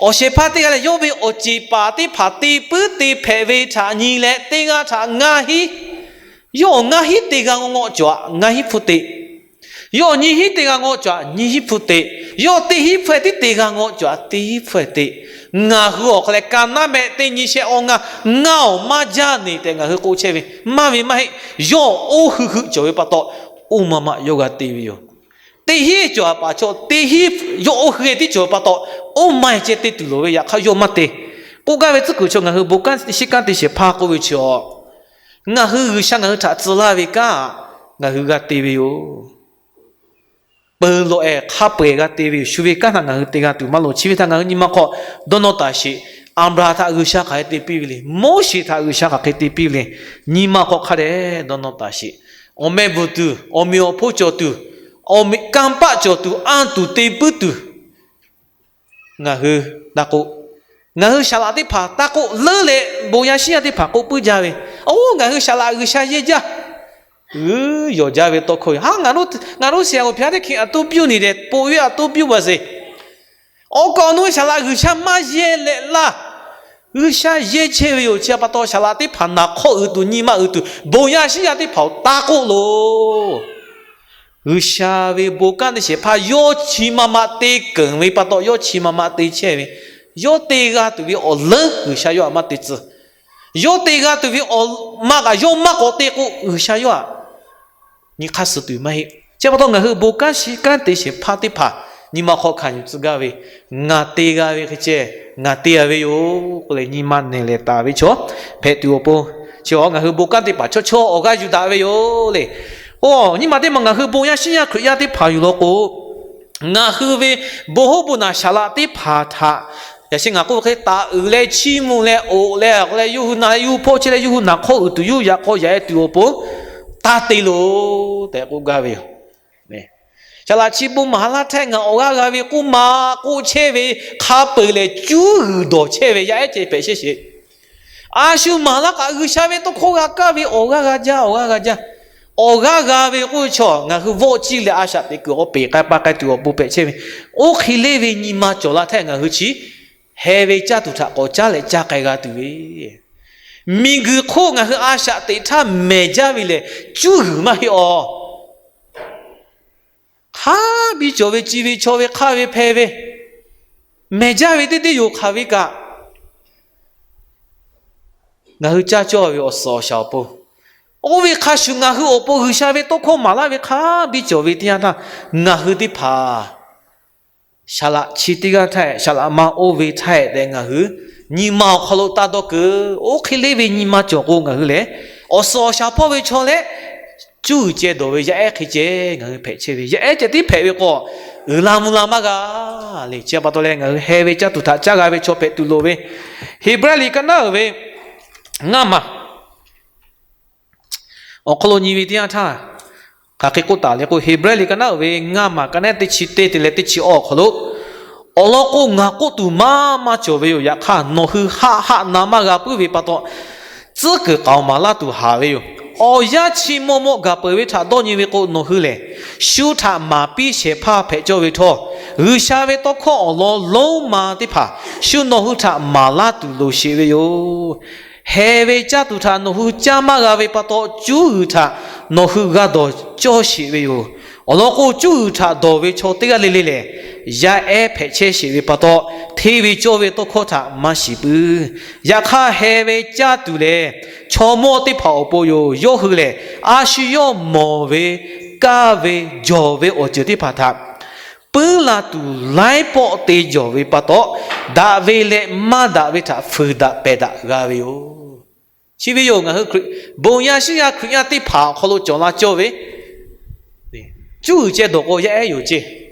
awˬ shehˍ hpaˇ teˇ g'aˇ lehˬ yawˇ ve awˬ ceˬ paˍ teˇ hpaˍ te puiˉ te hpehꞈ ve htaꞈ nyi leh teˇ g'aˇ htaꞈ ngaˇ hinˉ, yawˇ awˬ ngaˇ hinˉ te g'a ngawˇ ngawˆ cawˬ-a ngaˇ hinˉ hpfuhˇ te, yawˇ awˬ nyiˇ hinˉ te g'a ngawˇ cawˬ-a nyiˇ hinˉ hpfuhˇ te, yawˇ teˇ hinˉ hpfuhˇ-eh tiˉ te g'a ngawˇ cawˬ-a teˇ hinˉ hpfuhˇ-eh te. Ngaˬ hui awˬ hk'aw leh ka naˉ meh teˇ nyi shehˆ awˇ ngaˇ, ngaˇ awˬ maˇ jaˇ neˬ tehꞈ ngaˬ hui k'oˆ chehˇ ve maˇ ve maˇ heˆ. Yawˇ oˇ hui hui cawˬ ve pa taw, oˇ maˇ maˇ yawˇ g'a te ve yoˬ. Teˇ hinˉ cawˬ-a paˍ chaw teˇ hinˉ yawˇ oˇ hui-eh tiˉ cawˬ ve pa taw, oˇ maˇ-eh ceh te tuˬ loˍ ve, yaꞈ hk'aˇ yawˇ maˇ te. K'oˆ gaˇ ve tcuhˉ kuiˬ chaw ngaˬ hui bon kanˉ shiˉ kanˉ te shehˍ hpaˇ k'oˆ ve chi-a, ngaˬ hui G'uiˬsha ngaˬ hui htaꞈ tcuh laˇ ve kanˉ ngaˬ hui g'a te ve yoˬ. Peu lawꞈ-eh hk'a peu-eˬ g'a te ve yoˬ. Shu ve kanˉ htaꞈ ngaˬ hui te g'a tuˬ maˇ loˍ. Chi ve htaꞈ ngaˬ hui nyi ma hk'aw dawˇ nawˇ taˍ sheˍ. Aˍbraˍhanˍ htaꞈ G'uiˬsha hk'aˬ hk'e te piˇ ve le. Moˉseˍ htaꞈ G'uiˬsha hk'aˬ hk'e te piˇ ve le. Nyi ma hk'aw hk'a dehꞈ dawˇ nawˇ taˍ sheˍ. Awˬ meh bvuhˬ tuˬ, awˬ meꞈ awˬ hponˇ cawˬ tuˬ, awˬ meꞈ kanˇ paˆ cawˬ tuˬ, anˇ tuˬ te puiˉ tuˬ, ngaˬ hui taˇ k'oˆ. Ngaˬ hui saˍ laꞈ teˇ hpaˍ taˇ k'oˆ leuˉ leh bon yaˇ shiˉ yaˇ teˇ hpaˍ k'oˆ puiˉ jaˇ ve, oˇ ngaˬ hui saˍ laꞈ G'uiˬsha yehˇ jaˇ. G'uiˬ yawˬ jaˇ ve tawˇ hkawˇ ve, ha, ngaˬ hui siˍ-a awˬ hpiˍ-a teˇ hkeh aꞈ toˇ piˇ-oˆ neˬ tehꞈ, poꞈ ve aꞈ toˇ piˇ-oˆ baˬ sheˍ. Awˬ kaˍ awˬ nu ve saˍ laꞈ G'uiˬsha maˇ yehˇ leh laˇ. G'uiˬsha yehˇ chehˇ ve yoˬ. Chi pa taw saˍ laꞈ teˇ hpaˍ naˍ hk'awˇ uiˍ tuˬ nyi ma uiˍ tuˬ bon yaˇ shiˉ yaˇ teˇ hpaˍ-oˬ, taˇ k'oˆ loˬ. G'uiˬsha ve bon kanˉ teˇ shehˍ hpaˇ yawˇ chi ma ma te keunˍ ve pa taw, yawˇ chi ma ma te chehˇ ve, yawˇ te g'a tuˬ ve awˬ leuˉ G'uiˬsha yawˇ htaꞈ maˇ te tcuh. Yawˇ te g'a tuˬ ve awˬ ma kaꞈ yawˇ maˇ k'awꞈ te k'o, G'uiˬsha yawˇ htaꞈ nyi hk'aˇ suh tuˬ maˇ heˆ. Chi pa taw ngaˬ hui bon kanˉ shiˉ kanˉ te shehˍ hpaˇ teˇ hpaˍ nyi ma hk'aw hkanˍ yuˬ tcuh gaˇ ve, ngaˬ te g'a ve hk'e ceh ngaˬ te-a ve yoˬ k'oˆ leh nyi ma nehˬ lehˬ taˍ ve chaw hpehꞈ tuˬ awˬ pon, chi-a ngaˬ hui bon kanˉ teˇ hpaˍ chaw chaw awˬ g'aˇ yuˬ daꞈ ve yoˬ le. Oˬ, nyi ma teˇ ma ngaˬ hui bon yaˇ shiˉ yaˇ Hkriꞈ yaˇ teˇ hpaˍ yoˬ law k'o, ngaˬ hui ve bon hoˉ bon naˬ saˍ laꞈ teˇ hpaˍ htaꞈ yaꞈ sheh ngaˬ k'oˆ ve hk'e taˍ uiˍ leh chiˇ mvuh leh oꞈ leh k'oˆ leh yawˇ hui na leh yawˇ hui hpawˇ chehˇ leh yawˇ hui naˍ hk'awˇ uiˍ tuˬ yawˇ hui yaꞈ k'aw yaꞈ-e tuˬ awˬ pon taˇ te loˬ tehꞈ k'oˆ gaˇ ve yoˬ. Saˍ laꞈ chi bon maˍ laˇ htaˇ ngaˬ awˬ g'aˇ g'a ve k'oˆ ma k'oˆ chehˇ ve, hk'a peu-eˬ lehˬ cuˉ g'uiˬ dawˬ chehˇ ve yaˇ ehˉ ceh hpehꞈ shehˇ sheˍ. A shu maˍ laˇ kaꞈ G'uiˬsha ve tawˇ hkawˇ g'a kaˇ ve awˬ g'aˇ g'a jaˇ, awˬ g'aˇ g'a jaˇ. Awˬ g'aˇ g'a ve k'oˆ ve chaw ngaˬ hui vawˆ ciˇ leh a shaꞈ teꞈ kuiˬ awˬ peˍ k'ai pa k'ai tuˬ awˬ pon hpehꞈ chehˇ ve, oˇ hk'e le ve nyi ma cawˬ laˇ htaˇ ngaˬ hui chi heh ve caˇ tuˬ htaꞈ k'awꞈ caˉ leh caˇ k'ai g'a tuˬ ve, miˬguiˬ hk'oˆ ngaˬ hui a shaꞈ teꞈ htaˇ mehˬ jaˇ ve lehˬ cuˉ g'uiˬ maˇ heˆ awˬ. Hk'a biˇ cawˬ ve, ci ve, chaw ve, hk'aˇ ve, hpeh ve, mehˬ jaˇ ve teˇ teˇ yoˬ hk'aˬ ve kaꞈ, ngaˬ hui caˇ cawˇ ve awˬ suhˍ awˬ shaˍ awˬ pon, oˇ ve hk'a shuˍ ngaˬ hui awˬ pon G'uiˬsha ve tawˇ hkawˇ maˍ laˇ ve hk'a biˇ cawˬ ve teˇ yanˇ htaˇ, ngaˬ hui teˇ hpaˍ saˍ laꞈ chi teˇ g'aˇ htaˇ, saˍ laꞈ ma oˇ ve htaˇ tehꞈ ngaˬ hui nyi ma awˬ hk'aw lo taˇ dawˇ keu. Oˇ hk'e le ve nyi ma cawˬ k'o ngaˬ hui lehˬ, awˬ suhˍ awˬ shaˍ hpawˇ ve chaw leh cuˇ g'uiˬ ceh dawˬ ve yaˇ ehˉ hk'e ceh ngaˬ hui hpehꞈ chehˇ ve, yaˇ ehˉ ceh tiˉ hpehꞈ ve k'o, uiˍ la mvuh la maˇ g'a le. Chi pa taw leh ngaˬ hui heh ve caˇ tuˬ htaꞈ caˇ g'a ve chaw hpehꞈ tuˬ loˍ ve, Heˍbrehˇ liꞈ ka naˉ uiˍ ve ngaˇ maˬ awˬ hk'aw lo nyi ve teˇ yanˇ htaˇ, Hk'aˬ hk'e k'oˆ taˍ le k'o, Heˍbrehˇ liꞈ ka naˉ uiˍ ve ngaˇ maˬ ka naˉ teˇ chi teˇ te leh teˇ chi awˬ awˬ hk'aw lo, awˬ lawn k'o ngaˬ k'oˆ tuˬ maˇ maˇ cawˬ ve yoˬ. Yaꞈ hk'aˇ nawˬ hui haˆ haˆ na maˇ g'a puiˉ ve pa taw, tcuhˉ kuiˬ k'aoˍ maˍ laˇ tuˬ haˍ ve yoˬ. Awˬ yanˇ chi maw maw gaˬ peuˬ ve htaꞈ dawˇ nyi ve k'o, nawˬ hui lehˬ shu htaꞈ maˍ piˇ shehˍ hpaˇ hpehꞈ cawˇ ve htawˇ, G'uiˬsha ve tawˇ hkawˇ awˬ lawn lonˉ ma teˇ hpaˍ shu nawˬ hui htaꞈ maˍ laˇ tuˬ loˍ sheˍ ve yoˬ. Heh ve caˇ tuˬ htaꞈ nawˬ hui caˇ maˇ g'a ve pa taw, cuˉ g'uiˬ htaꞈ nawˬ hui g'a dawˬ cawˇ sheˍ ve yoˬ. Awˬ lawn k'o, cuˉ g'uiˬ htaꞈ dawˬ ve chaw teˇ g'aˇ le le lehˬ, yaˇ ehˉ hpehꞈ chehˇ sheˍ ve pa taw, hteˇ ve cawˇ ve tawˇ hkawˇ htaꞈ maˇ shiˍ puiˉ. Yaꞈ hk'aˇ, heh ve caˇ tuˬ lehˬ, chaw mawˇ teˇ hpaˍ awˬ pon yoˬ. Yawˇ hui lehˬ, a shu yawˇ mawˬ ve, kaˇ ve, jawˬ ve awˬ ceuˬ teˇ hpaˍ htaꞈ puiˉ la tuˬ laiˉ pawˆ te jawˬ ve pa taw, daꞈ ve leh maˇ daꞈ ve htaꞈ fuiˍ daꞈ pehˬ daꞈ g'a ve yoˬ. Chi ve yoˬ, ngaˬ hui bon yaˇ shiˉ yaˇ Hkriꞈ yaˇ teˇ hpaˍ awˬ hk'aw lo cawˬ la cawˇ ve cuˉ g'uiˬ ceh dawˬ k'o yaˇ ehˉ yoˬ ceˇ.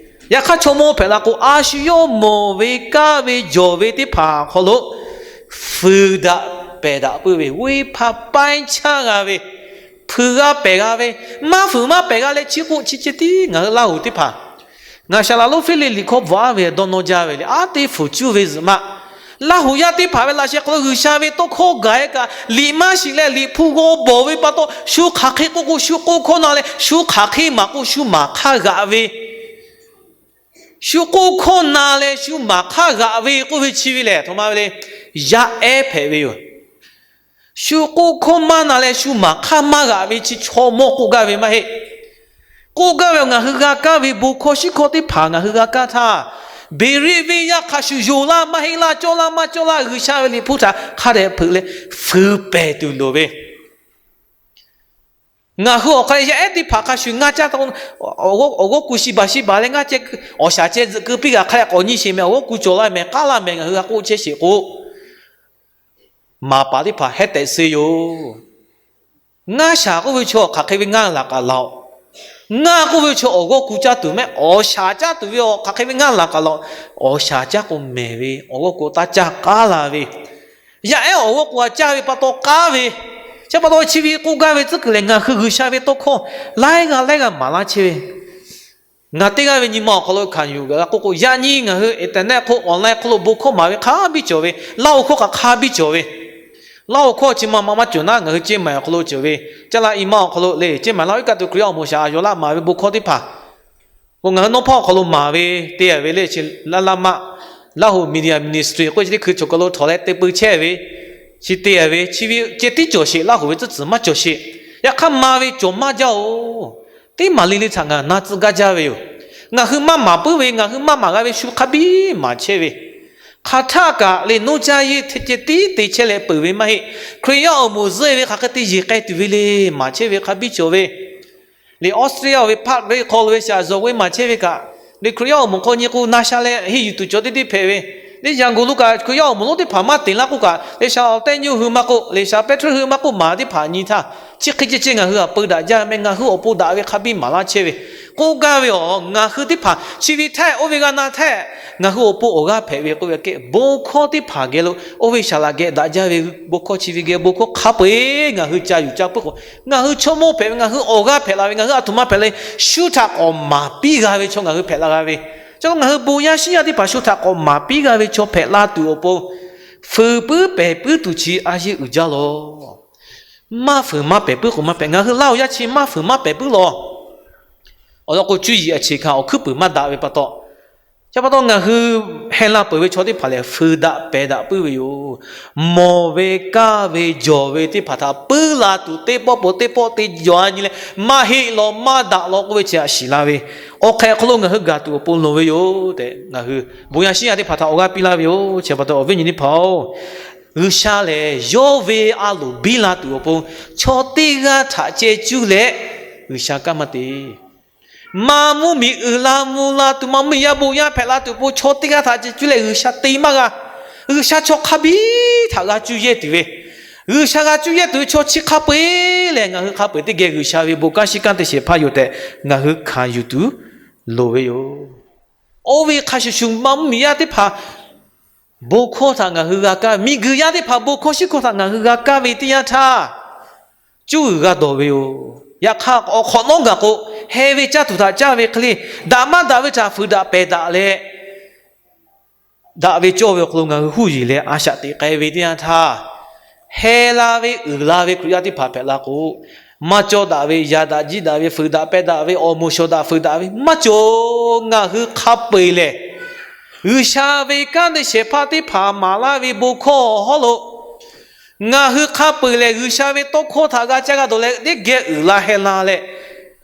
Yaꞈ hk'aˇ, chaw mawˇ hpehꞈ la k'o, a shu yawˇ mawˬ ve, kaˇ ve, jawˬ ve teˇ hpaˍ awˬ hk'aw lo fuiˍ daꞈ pehˬ daꞈ puiˉ ve, venˇ hpaˇ paiˇ chaˇ g'a ve, fuiˍ g'a pehˬ g'a ve, maˇ fuiˍ maˇ pehˬ g'a leh chi k'o chi ceh tiˉ ngaˬ hui Laˇ huˍ teˇ hpaˍ, ngaˬ Saˍ laꞈ lonˉ Hpiˇliˇ liꞈ hkawˇ bvuhꞈ aˉ ve dawˇ nawˇ jaˇ ve le, aˉ teˇ fuˍ cuˇ ve zuhꞈ maˇ Laˇ huˍ yaˇ teˇ hpaˍ ve laꞈ sheh hk'aw lo G'uiˬsha ve tawˇ hkawˇ gaˬ-e kaꞈ, liꞈ maˇ shiˍ leh liꞈ hpu g'aw bawˬ ve pa taw, shu hk'aˬ hk'e k'oˆ k'o shu k'oˆ hkawˇ na leh, shu hk'aˬ hk'e maˍ k'o shu maˍ hk'aˇ g'aꞈ ve, shu k'oˆ hkawˇ na leh shu maˍ hk'aˇ g'aꞈ ve k'oˆ ve chi ve lehˬ, htoꞈ ma ve le, yaˇ ehˉ hpehꞈ ve yoˬ. Shu k'oˆ hkawˇ maˇ na leh shu maˍ hk'aˇ maˇ g'aꞈ ve chi chaw mawˇ k'oˆ gaˇ ve maˇ heˆ. K'oˆ gaˇ ve, ngaˬ hui g'a kaˇ ve bon hkawˇ shiˉ hkawˇ teˇ hpaˍ ngaˬ hui g'a kaˇ htaˇ, beˬ riˆ venˇ yaˇ hk'a shuˍ yonˍ laˇ maˇ heˆ laˇ, cawˇ laˇ maˇ cawˇ laˇ, G'uiˬsha ve liꞈ hpu htaꞈ hk'a dehꞈ hpeuꞈ leh fuiˍ pehˬ tuˬ loˍ ve, ngaˬ hui awˬ hk'aw lo yaˇ ehˉ teˇ hpaˍ hk'a shuˍ ngaˇ caˇ taw, awˬ g'awˇ ku shi baˬ shi baˬ leh ngaˇ ceh, awˬ shaˍ ceh zuhꞈ keu piˇ g'a hk'a leh k'awꞈ nyi sheˍ meh, awˬ g'awˇ ku cawˬ laˇ meh, k'aˉ laˇ meh, ngaˬ hui g'a k'oˆ chehˇ sheˍ k'o, maˍ paˍ teˇ hpaˍ hehˉ tehꞈ suh yoˬ. Ngaˇ shaˍ k'oˆ ve chaw hk'aˬ hk'e ve ngaˇ laˬ k'aꞈ laˬ-oꞈ. Ngaˇ k'oˆ ve chaw awˬ g'awˇ ku caˇ tuˬ mehˆ, awˬ shaˍ caˇ tuˬ ve awˬ hk'aˬ hk'e ve ngaˇ laˬ k'aꞈ laˬ-oꞈ. Awˬ shaˍ caˇ k'o mehˬ ve, awˬ g'awˇ ku taˇ caˇ k'aˉ la ve, yaˇ ehˉ awˬ g'awˇ ku a caˇ ve pa taw k'aˉ ve, chi pa taw chi ve k'oˆ gaˇ ve tcuhˉ kuiˬ lehˬ, ngaˬ hui G'uiˬsha ve tawˇ hkawˇ laiˉ g'aˇ laiˉ g'aˇ maˍ laˇ chehˇ ve, ngaˬ teˇ g'aˇ ve nyi ma awˬ hk'aw lo hkanˍ yuˬ gaˬ la k'oˆ k'o, yaꞈ nyi ngaˬ hui internet hk'oˆ online hk'oˆ lo bon hkawˇ maˍ ve hk'a biˇ cawˬ ve, Laˇ huˍ hkawˇ kaꞈ hk'a biˇ cawˬ ve, Laˇ huˍ hkawˇ chi ma ma maˇ cawˬ naˉ ngaˬ hui Ceˇ maiˍ awˬ hk'aw lo ceuˬ ve, caˇ la i ma awˬ hk'aw lo le, Ceˇ maiˍ Laˇ huˍ iˉ kaˆ tuˬ Hkriꞈ yaˇ awˬ moˍ shaˍ a yaw laˆ maˍ ve bon hkawˇ teˇ hpaˍ k'o, ngaˬ hui nawˇ hpawˇ awˬ hk'aw lo maˍ ve te a ve le, chi laˇ laˇ maˆ, Laˇ huˍ Media Ministry k'oˆ chi teˇ hkui cawˬ kaˬ lo htawnˍ leh te pui chehˇ ve, chi te a ve chi ve ceh tiˉ cawˬ sheˍ, Laˇ huˍ ve tcuhˉ tcuhˬ maˇ cawˬ sheˍ. Yaꞈ hk'aˇ ma ve cawˬ maˇ jaˇ-oˬ. Teˇ maˍ le le htaꞈ ngaˬ na tcuh gaˇ jaˇ ve yoˬ. Ngaˬ hui maˇ maˍ puiˉ ve, ngaˬ hui maˇ maˍ g'a ve shu hk'a biˇ maˍ chehˇ ve, hk'aˬ htaˆ kaꞈ le nawˇ caˇ yeˇ ceh tiˉ te chehˇ leh peuˬ ve maˇ heˆ. Hkriꞈ yaˇ awˬ moˍ zuhˆ-e ve hk'aˬ hk'e te yeˬ k'ai tuˬ ve le maˍ chehˇ ve hk'a biˇ cawˬ ve, le Australia ve Perth venˇ hk'aw lo ve shaˍ zawˬ ve maˍ chehˇ ve kaꞈ, le Hkriꞈ yaˇ awˬ moˍ hk'aw nyi k'o na sha leh henˇ yuˬ tuˬ cawˬ teˇ teˇ hpehꞈ ve, le Yangon lo kaꞈ Hkriꞈ yaˇ awˬ moˍ lonˉ teˇ hpaˍ maˇ te laˇ k'oˆ kaꞈ, le shaˍ awˬ tehˇ nyi hui maˇ k'oˆ, le shaˍ Petrus hui maˇ k'oˆ maˍ teˇ hpaˍ nyi htaˇ, chi hk'e ceh ceh ngaˬ hui a peu daꞈ jaˇ meh, ngaˬ hui awˬ pon daꞈ ve hk'a biˇ maˍ laˇ chehˇ ve, k'oˆ gaˇ ve awˬ ngaˬ hui teˇ hpaˍ chi ve htaˇ oˇ ve g'a na htaˇ, ngaˬ hui awˬ pon awˬ g'aˇ hpehꞈ ve k'oˆ ve kehˉ bon hkawˇ teˇ hpaˍ geh lo oˇ ve shaˍ laꞈ geh daꞈ jaˇ ve bon hkawˇ chi ve geh bon hkawˇ hk'a peu-eˬ ngaˬ hui ca yuˬ ca puiˉ k'o, ngaˬ hui chaw mawˇ hpehꞈ ve, ngaˬ hui awˬ g'aˇ hpehꞈ la ve, ngaˬ hui a htoꞈ ma hpehꞈ le, shu htaꞈ k'awꞈ maˍ piˇ g'a ve chaw ngaˬ hui hpehꞈ la g'a ve, ca ngaˬ hui bon yaˇ shiˉ yaˇ teˇ hpaˍ shu htaꞈ k'awꞈ maˍ piˇ g'a ve chaw hpehꞈ la tuˬ awˬ pon, fuiˍ puiˉ pehˬ puiˉ tuˬ chi a yeˇ uiˍ jaˇ lawˬ. Maˇ fuiˍ maˇ pehˬ puiˉ k'o maˇ hpehꞈ. Ngaˬ hui Laˇ huˍ yaˇ chi maˇ fuiˍ maˇ pehˬ puiˉ lawˬ. Awˬ lawn k'o, cuˇ yiˍ a cheˍ hkanˍ awˬ hkuiˉ puiˍ maˇ daꞈ ve pa taw, chi pa taw ngaˬ hui heh la peuˬ ve chaw teˇ hpaˍ lehˬ, fuiˍ daꞈ pehˬ daꞈ puiˉ ve yoˬ. Mawˬ ve, kaˇ ve, jawˬ ve teˇ hpaˍ htaꞈ puiˉ la tuˬ teˇ pawˆ peuˬ teˇ pawˆ te yaw a nyi leh, maˇ heˆ law maˇ daꞈ law k'oˆ ve chi a shiˍ la ve, awˬ hk'e awˬ hk'aw lo ngaˬ hui gaˬ tuˬ awˬ pon loˍ ve yoˬ tehꞈ, ngaˬ hui bon yaˇ shiˉ yaˇ teˇ hpaˍ htaꞈ awˬ g'aˇ piˇ laˇ ve yoˬ. Chi pa taw awˬ viˉ nyi teˇ hpaˍ-oˬ, G'uiˬsha lehˬ yawˇ ve a loˍ biˇ la tuˬ awˬ pon, chaw teˇ g'aˇ htaꞈ ceh cuˇ leh G'uiˬsha kanˉ maˇ te. Maˇ mvuhˇmiˬ uiˍ la mvuh la tuˬ, maˇ mvuhˇmiˬ yaˇ bon yaˇ hpehꞈ la tuˬ awˬ pon chaw teˇ g'aˇ htaꞈ ceh cuˇ leh G'uiˬsha te maˇ g'a. G'uiˬsha chaw hk'a biˇ htaꞈ g'a cuˇ yehˇ tuˬ ve, G'uiˬsha g'a cuˇ yehˇ tuˬ ve chaw chi hk'a peu-eˬ lehˬ, ngaˬ hui hk'a peu-eˬ teˇ geh G'uiˬsha ve bon kanˉ shiˉ kanˉ te shehˍ hpaˇ yoˬ tehꞈ ngaˬ hui hkanˍ yuˬ tuˬ loˍ ve yoˬ. Oˇ ve hk'a shuˍ shuˍ maˇ mvuhˇmiˬ yaˇ teˇ hpaˍ bon hkawˇ htaꞈ ngaˬ hui g'a kaˇ, miˬguiˬ yaˇ teˇ hpaˍ bon hkawˇ shiˉ hkawˇ htaꞈ ngaˬ hui g'a kaˇ ve teˇ yanˇ htaˇ, cuˇ g'uiˬ g'a dawˬ ve yoˬ. Yaꞈ hk'aˇ, awˬ hk'awꞈ nawˉ gaˬ k'o, heh ve caˇ tuˬ htaꞈ caˇ ve hk'e le, daꞈ maˇ daꞈ ve htaꞈ fuiˍ daꞈ pehˬ daꞈ leh, daꞈ ve cawˇ ve awˬ hk'aw lo ngaˬ hui huˉ yiˍ leh a shaꞈ teꞈ k'ai ve teˇ yanˇ htaˇ, heh la ve uiˍ la ve Hkriꞈ yaˇ teˇ hpaˍ hpehꞈ la k'o, maˇ cawˇ daꞈ ve, yaꞈ daꞈ jiˇ daꞈ ve, fuiˍ daꞈ pehˬ daꞈ ve, awˬ moˍ shawˍ daꞈ fuiˍ daꞈ ve maˇ cawˬ. Ngaˬ hui hk'a peu-eˬ lehˬ, G'uiˬsha ve kanˉ te shehˍ hpaˇ teˇ hpaˍ maˍ laˇ ve bon hkawˇ awˬ hawˉ lo ngaˬ hui hk'a peu-eˬ lehˬ, G'uiˬsha ve tawˇ hkawˇ htaꞈ g'a caˇ g'a dawˬ leh teˇ geh uiˍ la heh la leh,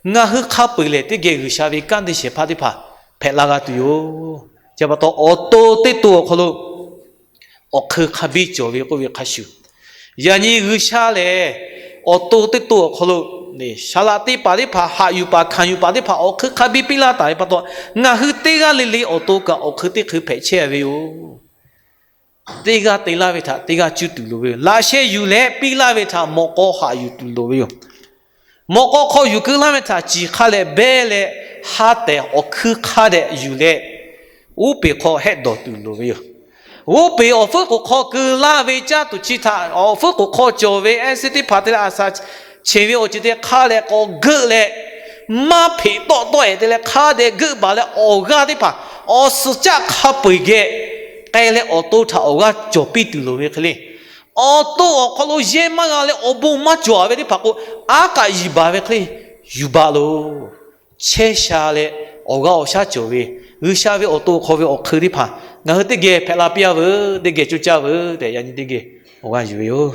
ngaˬ hui hk'a peu-eˬ lehˬ teˇ geh G'uiˬsha ve kanˉ te shehˍ hpaˇ teˇ hpaˍ hpehꞈ la g'a tuˬ yoˬ. Chi pa taw, awˬ to teˇ to awˬ hk'aw lo awˬ hk'eun hk'a biˇ cawˬ ve k'oˆ ve hk'a shuˍ, yaꞈ nyi G'uiˬsha lehˬ, awˬ to teˇ to awˬ hk'aw lo saˍ laꞈ te paˍ teˇ hpaˍ, haꞈ yuˬ paˍ hkanˍ yuˬ paˍ teˇ hpaˍ awˬ hk'eun hk'a biˇ piˇ laˇ taˍ ve pa taw, ngaˬ hui teˇ g'aˇ le le awˬ to kaꞈ awˬ hk'eun teˇ hk'eun hpehꞈ chehˇ ve yoˬ. Teˇ g'aˇ te laˇ ve htaꞈ teˇ g'aˇ cuˇ tuˬ loˍ ve yoˬ. Laꞈ sheh yuˬ leh piˇ laˇ ve htaꞈ mawꞈ k'aw haꞈ yuˬ tuˬ loˍ ve yoˬ. Mawꞈ k'aw hk'aw yuˬ keu laˇ ve htaꞈ ciˬ hk'a leh behˇ leh, ha tehˬ awˬ hkui hk'a dehꞈ yuˬ leh, uˉ peˬ hk'aw hehˆ dawˬ tuˬ loˍ ve yoˬ. Uˉ peˬ awˬ fuiˉ k'oˍ hk'aw keu laˇ ve caˇ tuˬ chi htaꞈ awˬ fuiˉ k'oˍ hk'aw cawˬ ve ehˉ seˉ teˇ hpaˍ te leh a sha cheˬ ve awˬ ceuˬ te hk'a dehꞈ k'awꞈ geuˆ leh, maˇ hpeꞈ tawˆ tawˆ-e te leh hk'a dehꞈ geuˆ baˬ leh, awˬ g'aˇ teˇ hpaˍ awˬ suhˍ caˆ hk'a peu-eˬ geh k'ai leh, awˬ to htaꞈ awˬ g'aˇ cawˬ piˇ tuˬ loˍ ve hk'e le. Awˬ to awˬ hk'aw lo yehˇ maˇ g'a leh awˬ bon maˇ cawˬ-a ve teˇ hpaˍ k'o, aˉ k'aꞈ yiˍ baˬ ve hk'e le, yuˬ baˬ loˬ. Chehˇ sha leh awˬ g'aˇ awˬ shaˉ cawˬ ve G'uiˬsha ve awˬ to awˬ hk'aw ve awˬ hk'eun teˇ hpaˍ ngaˬ hui teˇ geh hpehꞈ la piˇ-a veuˬ, teˇ geh coˇ caˇ veuˬ tehꞈ, yaꞈ nyi teˇ geh awˬ g'aˇ yuˬ ve yoˬ.